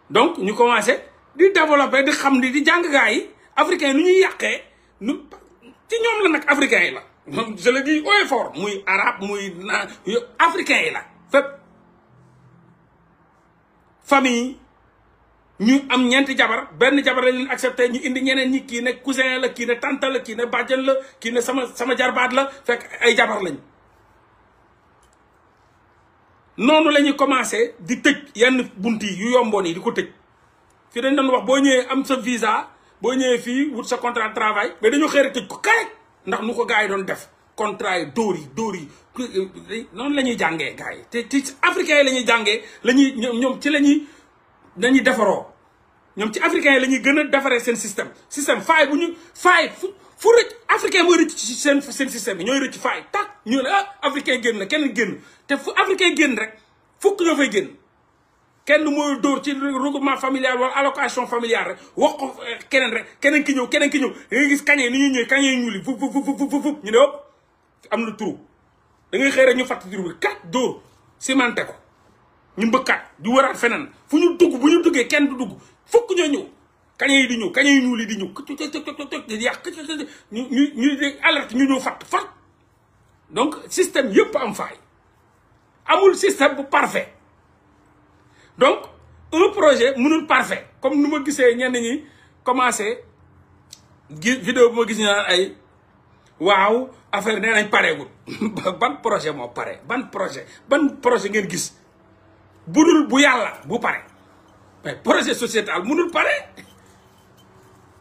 donc ñu commencé di développer di xam di jàng gaa yi africains yi nu ñuy yàqee ci ñoom la nag africains yi la je le dis haut et fort muy arabe muy africains yi la fépp famille ñu am ñeenti jabar benn jabar lañ leen accepté ñu indi ñeneen ñi kii ne cousin la kii ne tante la kii ne bàjjen la kii ne sama jarbaat la fekk ay jabar lañ noonu la ñuy commencé di tëj yenn bunt yi yu yomboon yi di ko tëj fii dañ doon wax boo ñëwee am sa visa boo ñëwee fii wut sa contrat de travail mais dañoo xëy tëj ko kay ndax nu ko gars yi doon def contrat yi dóor yi noonu la ñuy jàngee gars yi te ci africains yi la ñuy jàngee la ñuy ñoom ci dañuy defaroo ñoom ci africains yi la ñuy gën a defaree seen système faay fu rëcc africain mooy rëcc ci seen système bi ñooy rëcc faay tak ñu ne africain génn na kenn génn te fu africain génn rek fukk ñoo fay génn kenn mooy dóor ci regroupement familial wala allocation familiale rek wax ko keneen rek keneen ki ñëw da ngay gis kañee ni ñuy ñëwee kañee ñuuli fu ñu ne ëpp am na trou da ngay xëy rek ñu fàtt trou bi kat dóor cimenté ko ñu mbëkkaat di wëraat feneen fu ñu dugg bu ñu duggee kenn du dugg fukk ñoo ñëw kañe yi di ñëw kañe yi ñuul yi di ñëw di yàq ñu di alerte ñu ñëw fat donc système yëpp am faay amul système bu parfait donc un projet mënul parfait comme nu ma gisee ñenn ñi commencé vidéo bu ma gis ñu naan ay waaw affaire nee nañ pareegul ban projet moo pare ban projet ngeen gis budul bu yàlla bu pare mais projet sociétal mënul pare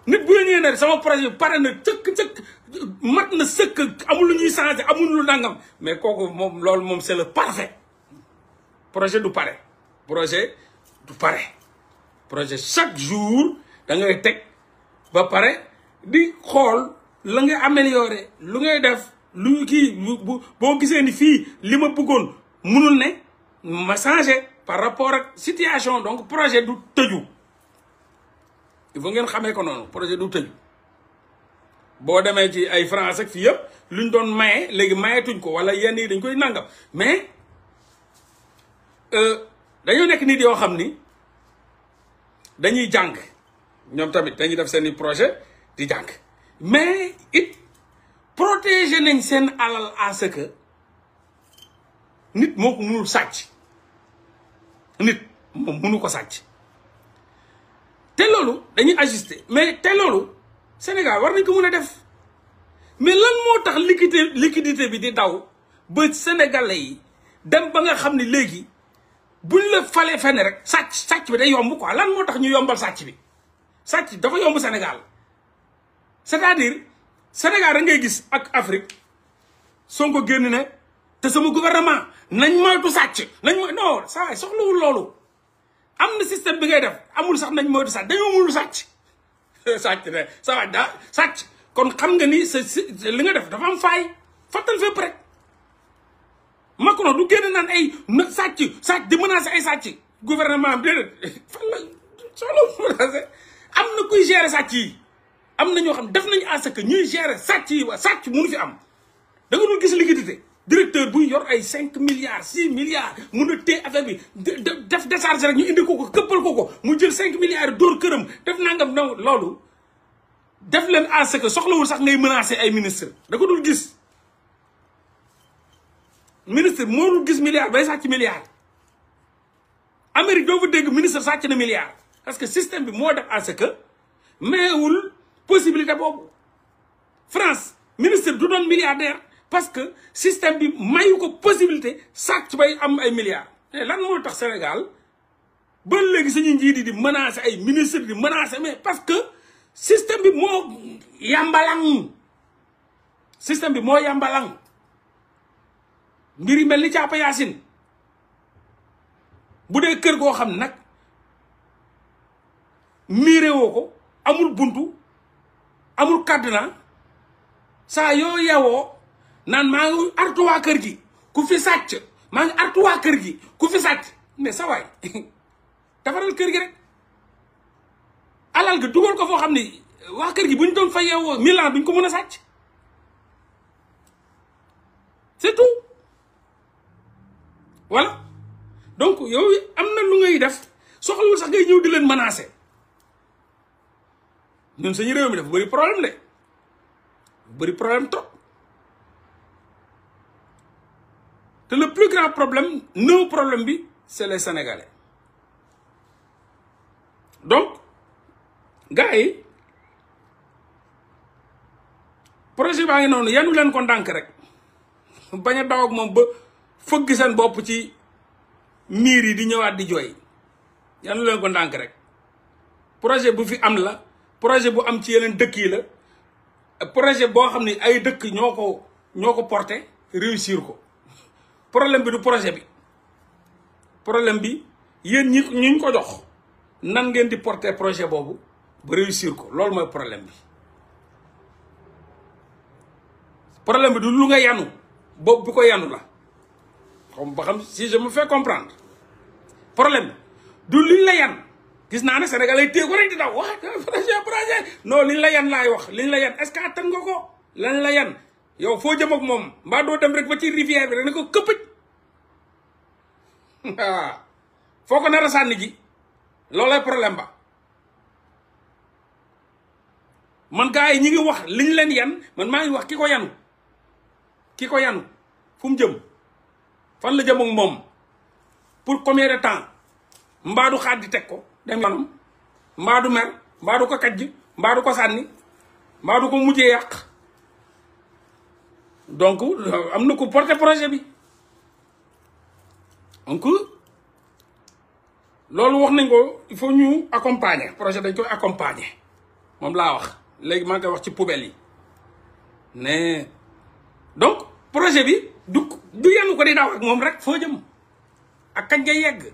nit bu ñëwee ne sama projet pare na cëkk mat na sëkk amul lu ñuy changé amul lu nangam mais kooku moom loolu moom c'est le parfait projet du pare projet chaque jour da ngay teg ba pare di xool la ngay améliorer lu ngay def lu kii boo gisee ni fii li ma bëggoon munul ne ma changé par rapport ak situation donc projet du tëju il faut ngeen xamee ko noonu projet du tëju boo demee ci ay France ak fii yëpp luñ doon maye léegi mayetuñ ko wala yenn yi dañ koy nangam mais dañoo nekk nit yoo xam ni dañuy jàng ñoom tamit dañuy def seeni projet di jàng mais it protéger nañ seen alal à ce que nit moo ko mënul sàcc nit moom mënu ko sàcc te loolu dañuy ajuster mais te loolu Sénégal war nañ ko mën a def mais lan moo tax liquidité bi di daw ba sénégalais yi dem ba nga xam ni léegi buñ la falee fenn rek sàcc bi day yomb quoi lan moo tax ñu yombal sàcc bi sàcc dafa yomb Sénégal c'est-à-dire Sénégal rek ngay gis ak Afrique Sonko génn ne te sama gouvernement nañ moytu sàcc non saa soxlawul loolu am na système bi ngay def amul sax nañ moytu sàcc dañoo mënul sàcc sàcc ne ça va daa sàcc kon xam nga ni li nga def dafa am faay fattal fépp rek Macron du génn naan ay sàcc di menacer ay sàcc gouvernement am déedéet fan la soxla menacé am na kuy gérer sàcc yi am na ñoo xam def nañu à ce que ñuy gérer sàcc yi waa sàcc mënu fi am da nga dul gis liquidité directeur buy yor ay 5 milliards 6 milliards mun a téye affaire bi def décharge rek ñu indi ko këppal ko mu jël 5 milliards dóor këram def nangam na loolu def leen à ce que soxlawul sax ngay menacer ay ministre da ko dul gis ministre moo dul gis milliard bay sàcc milliard Amérique doo fa dégg ministre sàcc na milliard parce que système bi moo def à ce que mayewul possibilité boobu France ministre du doon milliardaire parce que système bi mayu ko possibilité sàcc bay am ay milliards te lan moo tax Sénégal ba léegi suñu njiit yi di menacer ay ministre di menacer mais parce que système bi moo yàmbalang système bi moo yàmbalang mbir yi mel ni caapa yaasin bu dee kër goo xam nag miire woo ko amul buntu amul cadenas saa yoo yewoo naan maa ngi artu waa kër gi ku fi sàcc maa ngi artu waa kër gi ku fi sàcc mais sa waay defaral kër gi rek alal ga dugal ko foo xam ni waa kër gi bu ñu doon fa yeewoo 1000 ans duñ ko mën a sàcc c'est tout voilà donc yow am na lu ngay def soxlawul sax ngay ñëw di leen menacer ñun suñu réew mi dafa bëri problème de bëri problème trop te le plus grand problème nos problème bi c'est les Sénégalais donc gars yi projet baa ngi noonu yanu leen ko ndànk rek bañ a daw ak moom ba fëgg seen bopp ci miir yi di ñëwaat di jooy yanu leen ko ndànk rek projet bu fi am la projet bu am ci yeneen dëkk yi la projet boo xam ne ay dëkk ñoo ko porté réussir ko problème bi du projet bi problème bi yéen ñi ko jox nan ngeen di porter projet boobu ba réussir ko loolu mooy problème bi du lu nga yanu boobu bi ko yanu la xam si je me fais comprendre problème du liñ la yan gis naa ne Sénégalais téye ko rek di daw wax projet non liñ la yan laay wax liñ la yan est-ce que attan nga ko lan la yan yow foo jëm ak moom mbaa doo dem rek ba ci rivière bi rek ne ko këppëj foo ko nar a sànni ji loolay problème ba man gars yi ñi ngi wax liñ leen yan man maa ngi wax ki ko yanu fu mu jëm fan la jëm ak moom pour combien de temps mbaa du xaat di teg ko dem yoonam mbaa du mer mbaa du ko kajj mbaa du ko sànni mbaa du ko mujjee yàq donc am na ko porter projet bi donc loolu wax nañ ko il faut ñu accompagner projet dañ koy accompagner moom laa wax léegi maa ngi koy wax ci poubelle yi ne donc projet bi du yenu ko di daw ak moom rek foo jëm ak kañ nga yegg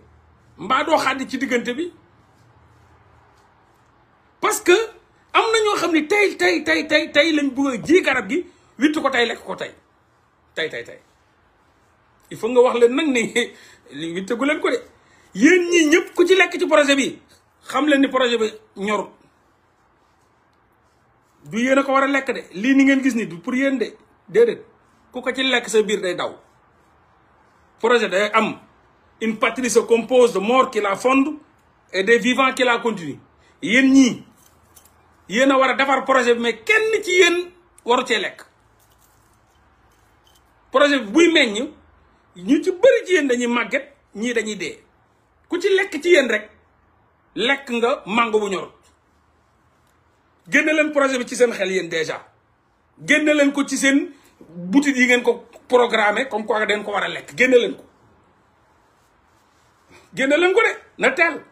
mbaa doo xaddi ci diggante bi parce que am na ñoo xam ni tey lañ bëgg a ji garab gi wittu ko tey lekk ko tey il faut nga wax leen nag ni li wittagu leen ko de yéen ñii ñëpp ku ci lekk ci projet bi xam leen ni projet bi ñorut du yéen a ko war a lekk de lii ni ngeen gis ni du pour yéen de déedéet ku ko ci lekk sa biir day daw projet day am une patrie se compose de morts qui la fondent et des vivants qui la continuent yéen ñii yéen a war a defar projet bi mais kenn ci yéen waru cee lekk projet bi buy meññ ñu ci bëri ci yéen dañuy màgget ñii dañuy dee ku ci lekk ci yéen rek lekk nga mango bu ñorut génne leen projet bi ci seen xel yéen déjà génne leen ko ci seen boutique yi ngeen ko programmé comme quoi den ko war a lekk génne leen ko de na teel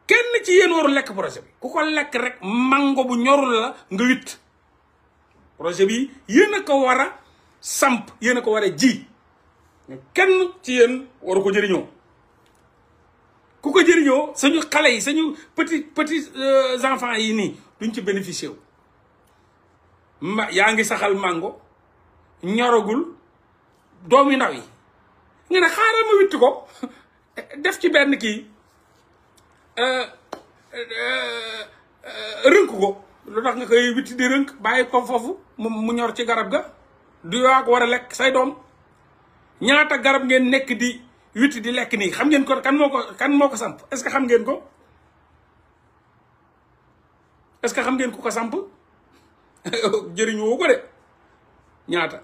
kenn ci yéen waru lekk projet bi ku ko lekk rek mango bu ñorul la nga witt projet bi yéen a ko war a samp yéen a ko war a ji kenn ci yéen waru ko jëriñoo ku ko jëriñoo sañu xale yi sañu petits enfants yi nii duñ ci bénéficier wu yaa ngi saxal mango ñoragul doomi ndaw yi nga ne xaaral ma witt ko def ci benn kii rënk ko lu tax nga koy witti di rënk bàyyi ko foofu mu ñor ci garab ga du yaa ko war a lekk say doom ñaata garab ngeen nekk di witti di lekk nii xam ngeen ko kan moo ko samp est-ce que xam ngeen ko est-ce que xam ngeen ku ko samp jëriñ woo ko de ñaata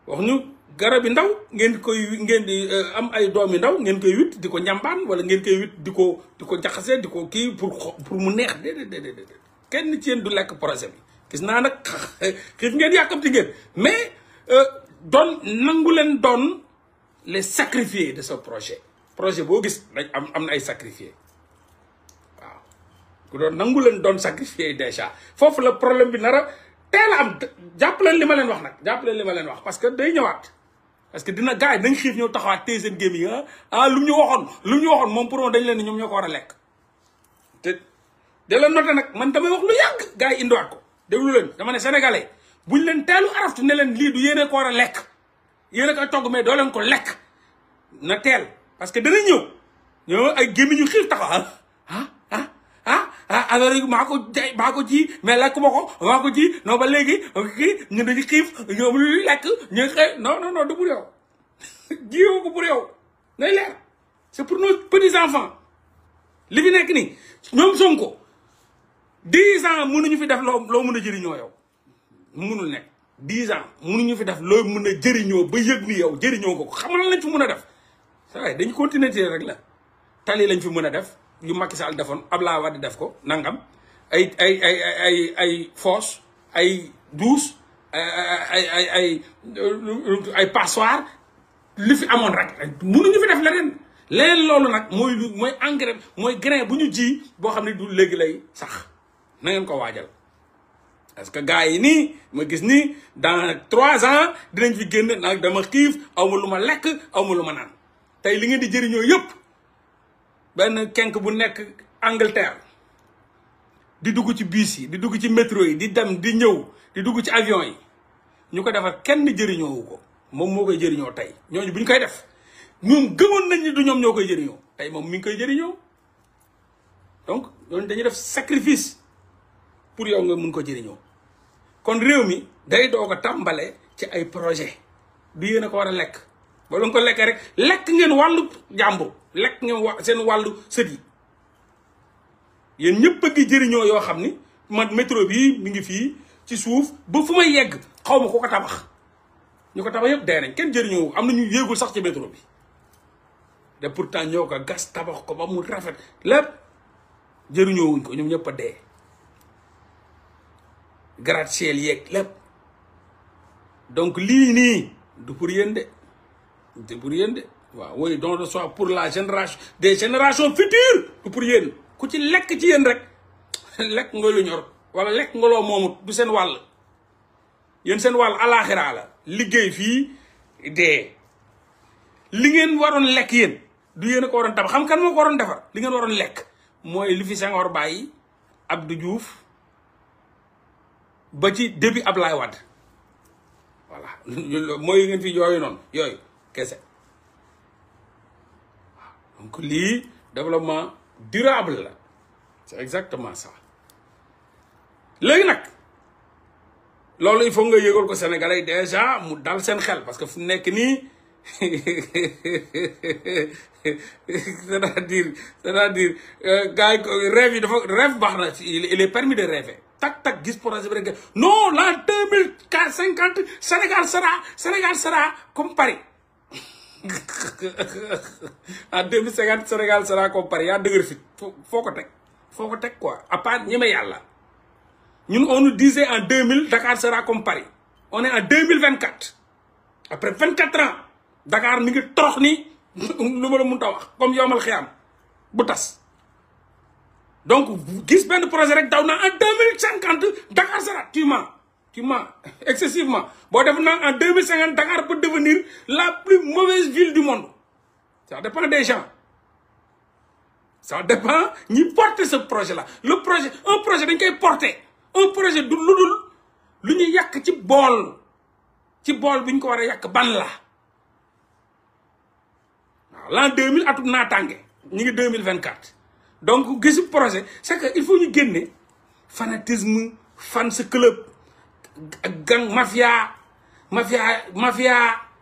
wax ñu garab yi ndaw ngeen di am ay doom yu ndaw ngeen koy witt di ko njambaan wala ngeen koy witt di ko jaxase di ko kii pour mu neex déedéet kenn ci yéen du lekk projet bi gis naa nag xiif ngeen yàkkamti ngeen mais nangu leen doon les sacrifiés de ce projet boo gis dañ am na ay sacrifiés waaw ku doon nangu leen doon sacrifiés déjà foofu la problème bi nara teel a am jàpp leen li ma leen wax nag jàpp leen li ma leen wax parce que day ñëwaat parce que dina gars yi dañ xiif ñëw taxawaat téye seen gémmiñ lu ñu waxoon moom pour moom dañ leen ni ñoom ñoo ko war a lekk te da leen noté nag man damay wax lu yàgg gars yi indiwaat ko déglu leen dama ne sénégalais buñ leen teelu araftu ne leen lii du yéene ko war a lekk yéene koy togg mais doo leen ko lekk na teel parce que dana ñëw ay gémmiñ ñu xiif taxaw alors maa ko ji mais lekk ma ko maa ko ji non ba léegi kii ñu dañu xiif ñoom lu lekk ñu xëy non du pour yow jiwoo ko pour yow nay leer c'est pour nos petits enfants li fi nekk nii ñoom Sonko 10 ans mënuñu fi def loo mën a jëriñoo yow mënul nekk 10 ans mënuñu fi def loo mën a jëriñoo ba yëg ni yow jëriñoo ko xam nga lañ fi mën a def c'est dañu continuer rek la tali lañ fi mën a def yu Macky Sall defoon Abdoulaye Wade def ko nangam ay fosse ay douche ay passoire li fi amoon rek mënuñu fi def leneen loolu nag mooy engrais mooy grain bu ñu ji boo xam ne du léegi lay sax na ngeen ko waajal parce que gars yi nii ma gis nii dans 3 ans dinañ fi génn nag dama xiif aw ma lu ma lekk aw ma lu ma naan tey li ngeen di jëriñoo yëpp benn kenk bu nekk Angleterre di dugg ci bus yi di dugg ci métro yi di dem di ñëw di dugg ci avion yi ñu ko defar kenn jëriñoowu ko moom moo koy jëriñoo tey ñooñu bu ñu koy def ñoom gëmoon nañ ni du ñoom ñoo koy jëriñoo tey moom mi ngi koy jëriñoo donc ñooñu dañuy def sacrifice pour yow nga mun ko jëriñoo kon réew mi day doog a tàmbale ci ay projet du yéen a ko war a lekk ba la nga ko lekkee rek lekk ngeen wàllu jàmbur lekk ngeen seen wàllu sët yi yéen ñëpp a ngi jëriñoo yoo xam ni man métro bi mi ngi fii ci suuf ba fu may yegg xaw ma ko tabax ñu ko tabax yëpp dee nañ kenn jëriñoo am na ñu yéegul sax ci métro bi de pourtant ñoo ko gas tabax ko ba mu rafet lépp jëriñoo wuñ ko ñoom ñëpp a dee gratte-ciel yeeg lépp donc lii nii du pour yéen de du pour yéen de waaw oui don de soi pour la génération des générations futures du pour yéen ku ci lekk ci yéen rek lekk nga lu ñor wala lekk nga loo moomut du seen wàll yéen seen wàll alaxira la liggéey fii dee li ngeen waroon lekk yéen du yéen a ko waroon tabax xam kan moo ko waroon defar li ngeen waroon lekk mooy li fi Senghor bàyyi Abdou Diouf ba ci début Ablaye Wade voilà mooy ngeen fi yooyu noonu yooyu kese waaw donc lii développement durable la c'est exactement ça léegi nag loolu il faut nga yëgal ko Sénégalais yi déjà mu dal seen xel parce que fu nekk nii c'est-à-dire gars yi rêve yi dafa rêve baax na il est permis de rêver tak gis projet bi rek non l'an 2050 Sénégal sera comme Paris en 2050 Sénégal sera comme Paris yaa dëgër fit foo ko teg quoi à part ñeme yàlla ñun on nous disait en 2000 Dakar sera comme Paris on est en 2024 après 24 ans Dakar mi ngi torox ni lu ma la mun ta wax comme yomal xiyam bu tas donc gis benn projet rek daw na en 2050 Dakar sera tu mens excessivement boo def na en 2050 Dakar peut devenir la plus mauvaise ville du monde ça dépend des gens ça dépend ñi porter ce projet là un projet dañ koy porter un projet du lu dul lu ñu yàq ci bool bi ñu ko war a yàq ban la waaw l'an 2000 atum naataange ñu ngi 2024 donc gisu projet c'est que il faut ñu génne fanatisme fans club gang mafia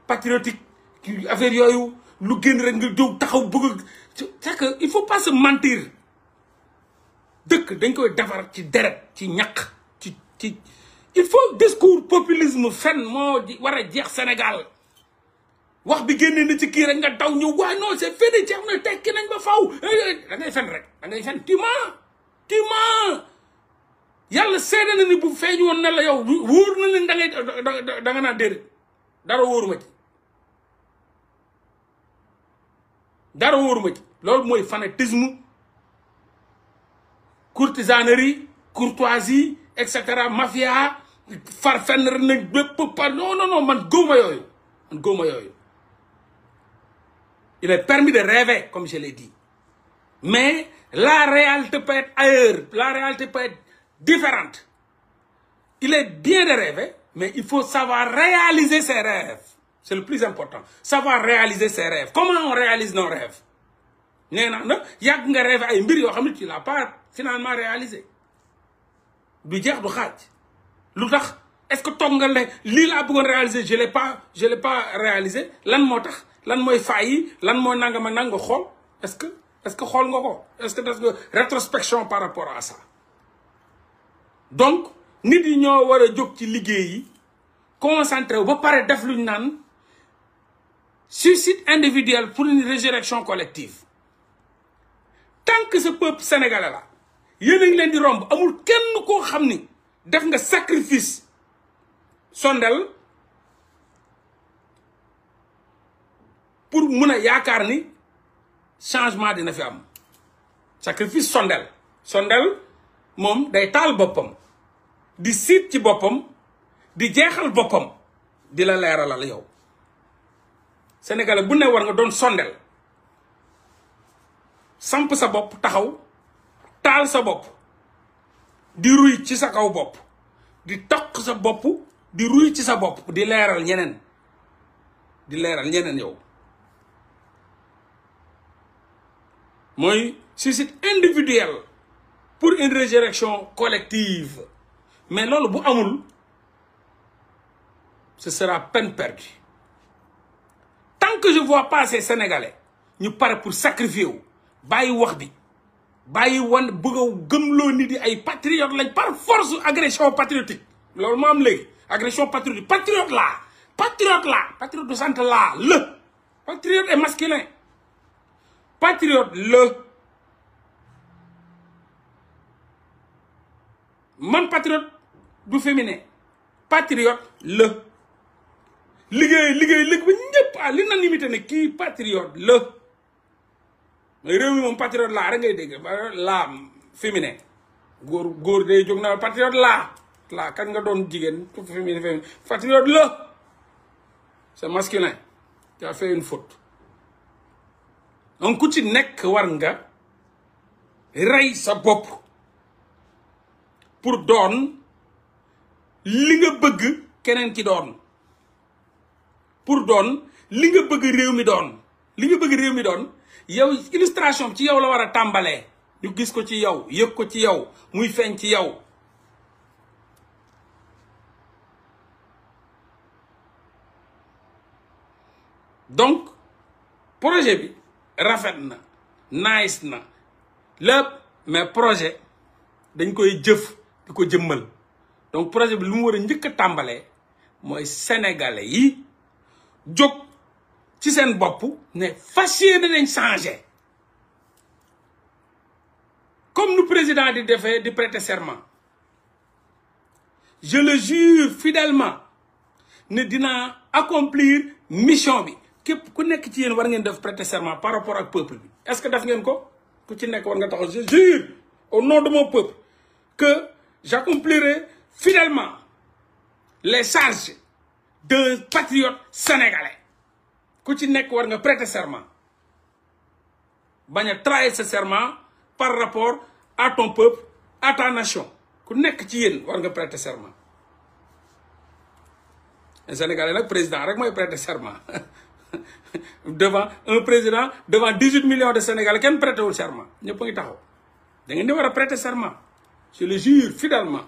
patriotique affaire yooyu lu génn rek nga jóg taxaw bëgg c'est que il faut pas se mentir dëkk dañ koy defar ci deret ci ñaq ci il faut discours populisme fen moo war a jeex Sénégal wax bi génnee na ci kii rek nga daw ñëw waaye non c'est fini jeex na tekki nañ ba faw da ngay fen rek da ngay fen tu mens yàlla seede na ni bu feeñ woon na la yow wóor na leen da nga naan déedéet dara wóoruma ci loolu mooy fanatisme courtisanerie courtoisie et cetera mafia far fenn rek nag bépp par non man góoma yooyu il est permis de rêver comme je l'ai dit mais la réalité peut être ailleurs la réalité peut être différente il est bien de rêver mais il faut savoir réaliser ses rêves c'est le plus important savoir réaliser ses rêves comment on réalise nos rêves nee na nag yàgg nga rêver ay mbir yoo xam ne tu l'as pas finalement réalisé du jeex du xaaj lu tax est-ce que toog nga ne lii laa bëggoon réaliser je l'ai pas réalisé lan moo tax lan mooy faay yi lan mooy nanga ma nanga xool est-ce que xool nga ko est-ce que def nga rétrospection par rapport à ça donc nit yi ñoo war a jóg ci liggéey yi concentré wu ba pare def luñ naan suicide individuel pour une résurrection collective tant que ce peuple sénégalais là yéen a ngi leen di romb amul kenn koo xam ni def nga sacrifice sondel pour mun a yaakaar ni changement dina fi am sacrifice sondel moom day taal boppam di siit ci boppam di jeexal boppam di la leeralal yow sénégalais bu ne war nga doon sondel samp sa bopp taxaw taal sa bopp di ruy ci sa kaw bopp di toq sa bopp di ruy ci sa bopp di leeral ñeneen yow mooy suicide individuel pour une résurrection collective mais loolu bu amul ce sera peine perdue tant que je vois pas ces sénégalais ñu pare pour sacrifier wu bàyyi wax bi bàyyi wan bëgg a gëmloo nit yi ay patriote lañ par force agression patriotique loolu moo am léegi agression patriotique patriote patriote du sant laa le patriote est masculin patriote le man patriote du féminin patriote le liggéey ba ñëpp à l'unanimité ne kii patriote le mais réew mi moom patriote laa rek ngay dégg laa féminin góor day jóg na patriote laa kan nga doon jigéen féminin patriote la c'est masculin tu as fait une faute donc ku ci nekk war nga rey sa bopp pour doon li nga bëgg keneen ki doon pour doon li nga bëgg réew mi doon yow illustration ci yow la war a tàmbalee ñu gis ko ci yow yëg ko ci yow muy feeñ ci yow donc projet bi rafet na nice na lépp mais projet dañ koy jëf di ko jëmmal donc projet bi lu mu war a njëkk a tàmbalee mooy sénégalais yi jóg ci seen bopp ne fas yéene nañ changer comme nu président di defee di prêter serment je le jure fidèlement ne dinaa accomplir mission bi képp ku nekk ci yéen war ngeen def prêter serment par rapport ak peuple bi est-ce que def ngeen ko ku ci nekk war nga taxaw je jure au nom de mon peuple que j'accomplirai fidèlement les charges d'un patriote sénégalais ku ci nekk war nga prêter serment bañ a trahir ce serment par rapport à ton peuple à ta nation ku nekk ci yéen war nga prêter serment les sénégalais nag président rek mooy prêter serment devant un président devant 18 millions de sénégalais kenn prêter wul serment ñëpp a ngi taxaw da ngeen di war a prêter serment je le jure fidèlement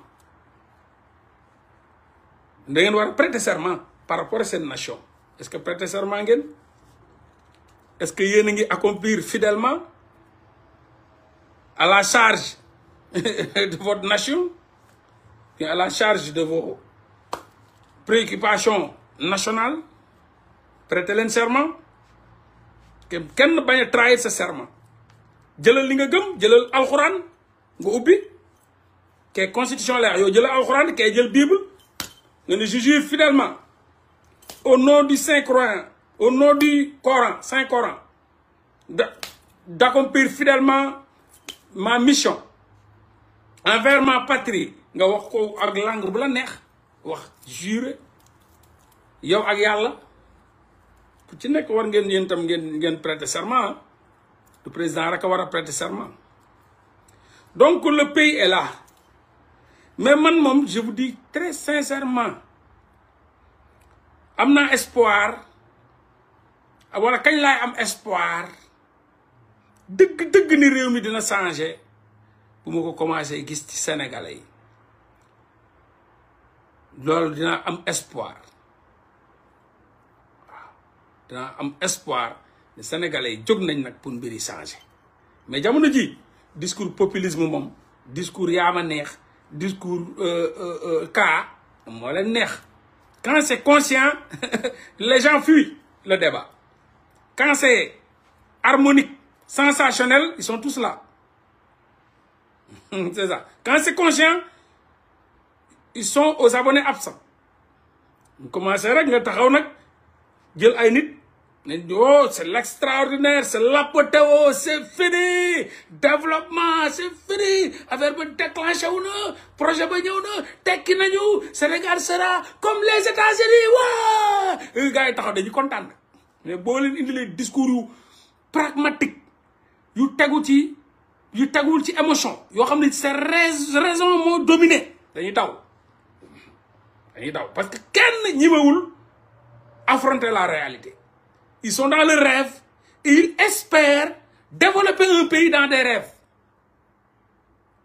da ngeen war a prêter serment par rapport à cette nation est-ce que prêter serment ngeen est-ce que yéen a ngi accomplir fidèlement à la charge de votre nation et à la charge de vos préoccupations nationales prêter leen serment kenn bañ a trahir sa serment jëlal li nga gëm jëlal alxuraan nga ubbi kay constitution la yow jëlal alxuraan kay jël bible nga ne je jure fidèlement au nom du Saint-Coran au nom du Coran Saint-Coran d'accomplir fidèlement ma mission envers ma patrie nga wax ko ak langue bu la neex wax jure yow ak yàlla ku ci nekk war ngeen yéen tam ngeen prêter serment le président rek a war a prêter serment donc le pays est là mais man moom je vous dis très sincèrement am naa espoir wala kañ laay am espoir dëgg ni réew mi dina changer bu ma ko commencé gis ci sénégalais yi loolu dinaa am espoir waaw dinaa am espoir ne sénégalais yi jóg nañ nag pour mbiri changer mais jamono ji discours populisme moom discours yaama neex discours cas moo leen neex. Quand c'est conscient les gens fuient le débat. Quand c'est harmonique sensationnel ils sont tous là c'est ça. Quand c'est conscient ils sont aux abonnés absents. ñu commencé rek nga taxaw nag jël ay nit ne oh c'est l'extraordinaire c'est l'apothéose c'est fini développement c'est fini affaire ba déclenché wu na projet ba ñëw na tekki nañu Sénégal sera comme les États-Unis waa gars yi taxaw dañu kontaan mais boo leen indilee discours yu pragmatique yu tegu ci yu teguwul ci émotion yoo xam ne c'est raison moo dominé dañuy daw parce que kenn ñimewul affronter la réalité. Ils sont dans le rêve et ils espèrent développer un pays dans des rêves.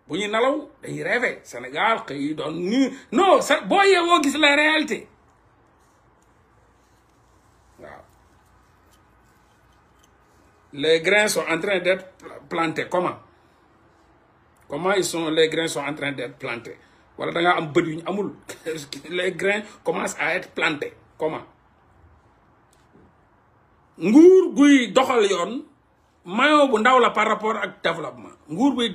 Bu ñu nalaw dañuy rêver Sénégal xëy doon ñu non boo yeewoo gis la réalité waaw. Les grains sont en train d'être plantés comment les grains sont en train d'être plantés wala da ngaa am bët yu ñu amul les grains commencent à être plantés comment. nguur guy doxal yoon maillon bu ndaw la par rapport ak développement nguur bu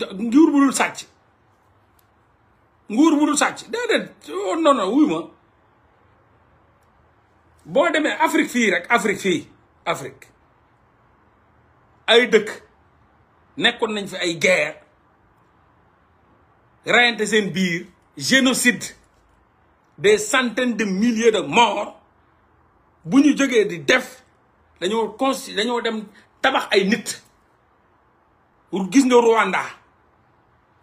dul sàcc déedéet non wuy ma boo demee Afrique fii rek Afrique ay dëkk nekkoon nañ fi ay guerre reyante seen biir génocide des centaines de milliers de morts bu ñu jógee di def dañoo dem tabax ay nit pour gis nga Rwanda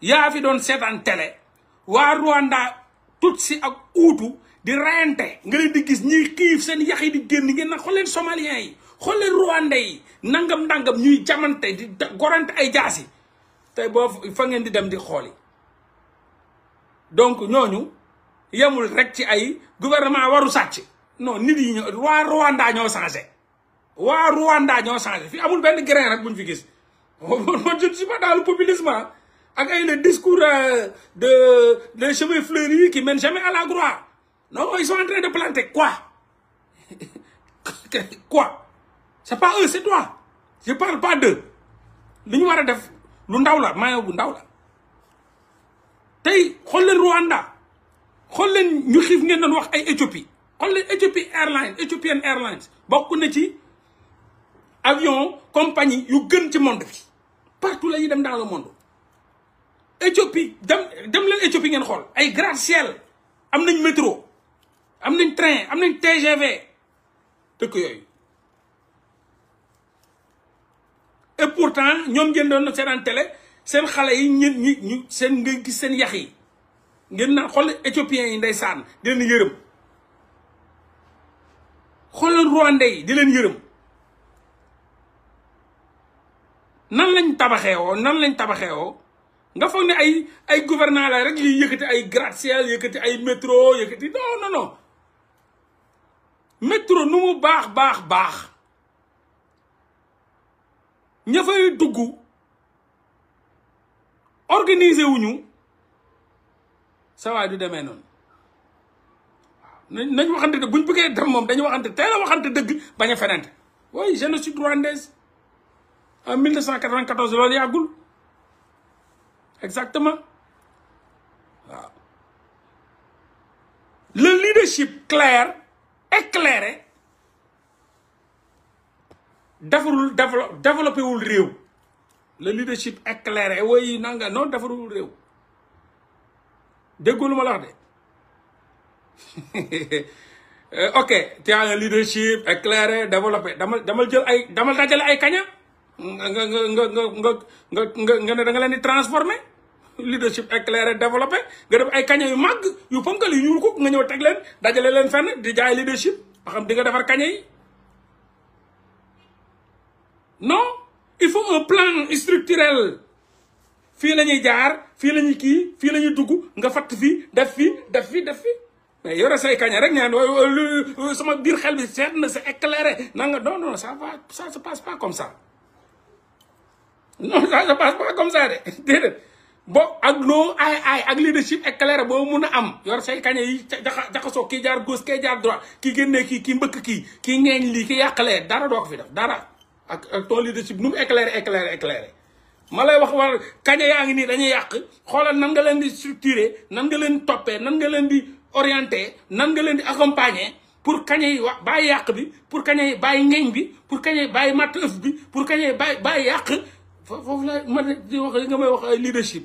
yaa fi doon seetaan télé waa Rwanda Tutsi ak Hutu di reyante nga leen di gis ñiy xiif seen yax yi di génn ngeen nag xool leen somaliens yi xool leen Rwandais yi nangam ñuy jamante di gorante ay jaasi tey boo fa ngeen di dem di xooli donc ñooñu yemul rek ci ay gouvernement waru sàcc non nit yi waa Rwanda ñoo changé fii amul benn grain rek buñ fi gis man je ne suis pas dans le populisme ak ay le discours de cheveux fleuris qui mènent jamais à la gloire non ils sont en train de planter quoi c'est pas eux c'est toi je parle pas d'eux li ñu war a def lu ndaw la maillon bu ndaw la tey xool leen Rwanda xool leen ñu xiif ngeen doon wax ay Éthiopie xool leen Ethiopian Airlines bokk na ci avion compagnie yu gën ci monde bi partout la ñuy dem dans le monde Éthiopie dem leen Éthiopie ngeen xool ay gratte-ciel am nañ métro am nañ train am nañ TGV dëkk yooyu et pourtant ñoom ngeen doon seetaan télé seen xale yi ñu seen nga gis seen yax yi ngeen naan xool éthiopiens yi ndeysaan di leen yërëm xoolal Rwandais yi di leen yërëm nan lañ tabaxee woo nga foog ne ay gouvernants la rek yuy yëkkati ay gratte-ciel yëkkati ay métro yëkkati non métro nu mu baax ña fay dugg organiser wuñu sa waay du demee noonu waaw nañ waxante dëgg buñ bëggee dem moom dañu waxante teel a waxante dëgg bañ a fenente oui génocide rwandaise en 1994 loolu yàggul exactement waaw le leadership clair éclairé defarul développé wul réew le leadership éclairé woy nanga noonu defarul réew déggoo lu ma la wax de ok tu as un leadership éclairé développé damal dajale ay kaña nga ne da nga leen di transformé leadership éclairé développé nga def ay kaña yu màgg yu ponkal yu ñuul ko nga ñëw teg leen dajale leen fenn di jaay leadership ba xam di nga defar kaña yi non il faut un plan structurel fii la ñuy jaar fii la ñuy kii fii la ñuy dugg nga fatt fii def fii def fii def fii mais yore say kaña rek ñaan sama biir xel bi seet na c'est éclairé nanga non non ça va ça se passe pas comme ça non ça se passe pas comme ça de déedéet bo ak loo ay ak leadership éclairé boo mun a am yor say kaña yi jaxasoo kii jaar gauche kii jaar droite kii génnee kii mbëkk kii ngeeñ lii kii yàqalee dara doo ko fi def dara ak ton leadership nu mu éclairé ma lay wax war kaña yaa ngi nii dañuy yàq xoolal nan nga leen di structurer nan nga leen toppee nan nga leen di orienter nan nga leen di accompagner pour kaña yi wax bàyyi yàq bi pour kaña yi bàyyi ngeeñ bi pour kaña yi bàyyi matt ëf bi pour kaña yi bàyyi yàq foofu la ma di wax nga may wax ay leadership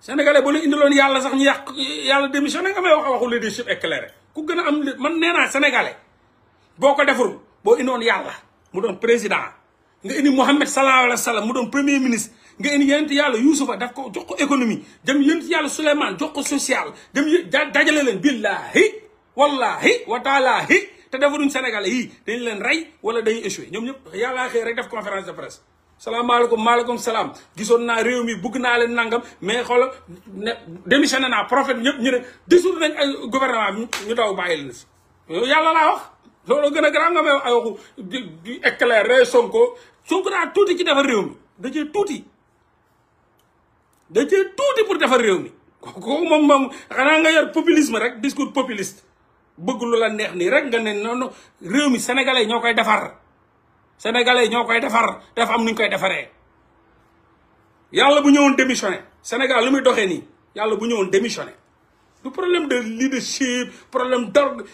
sénégalais bu la indiloon yàlla sax ñu yàq yàlla démissionné nga may wax waxu leadership éclairé ku gën a am man nee naa sénégalais boo ko deful boo indoon yàlla mu doon président nga indi Mohamed sallallahu alayhi wa sallam mu doon premier ministre nga indi yonent yàlla Yuusufa daf ko jox ko économie dem yonent yàlla Souleymane jox ko social dem dajale leen billahi wallahi wa taalaahi te defaruñ sénégalais yii dañ leen rey wala dañuy échoué ñoom ñëpp yàllaa xëy rek def conférence de presse salaamaaleykum maaleykum salaam gisoon naa réew mi bugg naa leen nangam mais xoolal ne démissionné naa prophète ñëpp ñu ne dissoudre nañ ay gouvernement ñu daw bàyyi leen si yow yàlla laa wax loolu gën a garaaw nga may wax ay waxu di éclairé Sonko daa tuuti ci defar réew mi da cee tuuti pour defar réew mi kooku moom xanaa nga yor populisme rek discours populiste bëgg lu la neex nii rek nga ne non réew mi sénégalais ñoo koy defar sénégalais ñoo koy defar dafa am nuñ koy defaree yàlla bu ñëwoon démissionné Sénégal lu muy doxee nii yàlla bu ñëwoon démissionné du problème de leadership problème d'orgue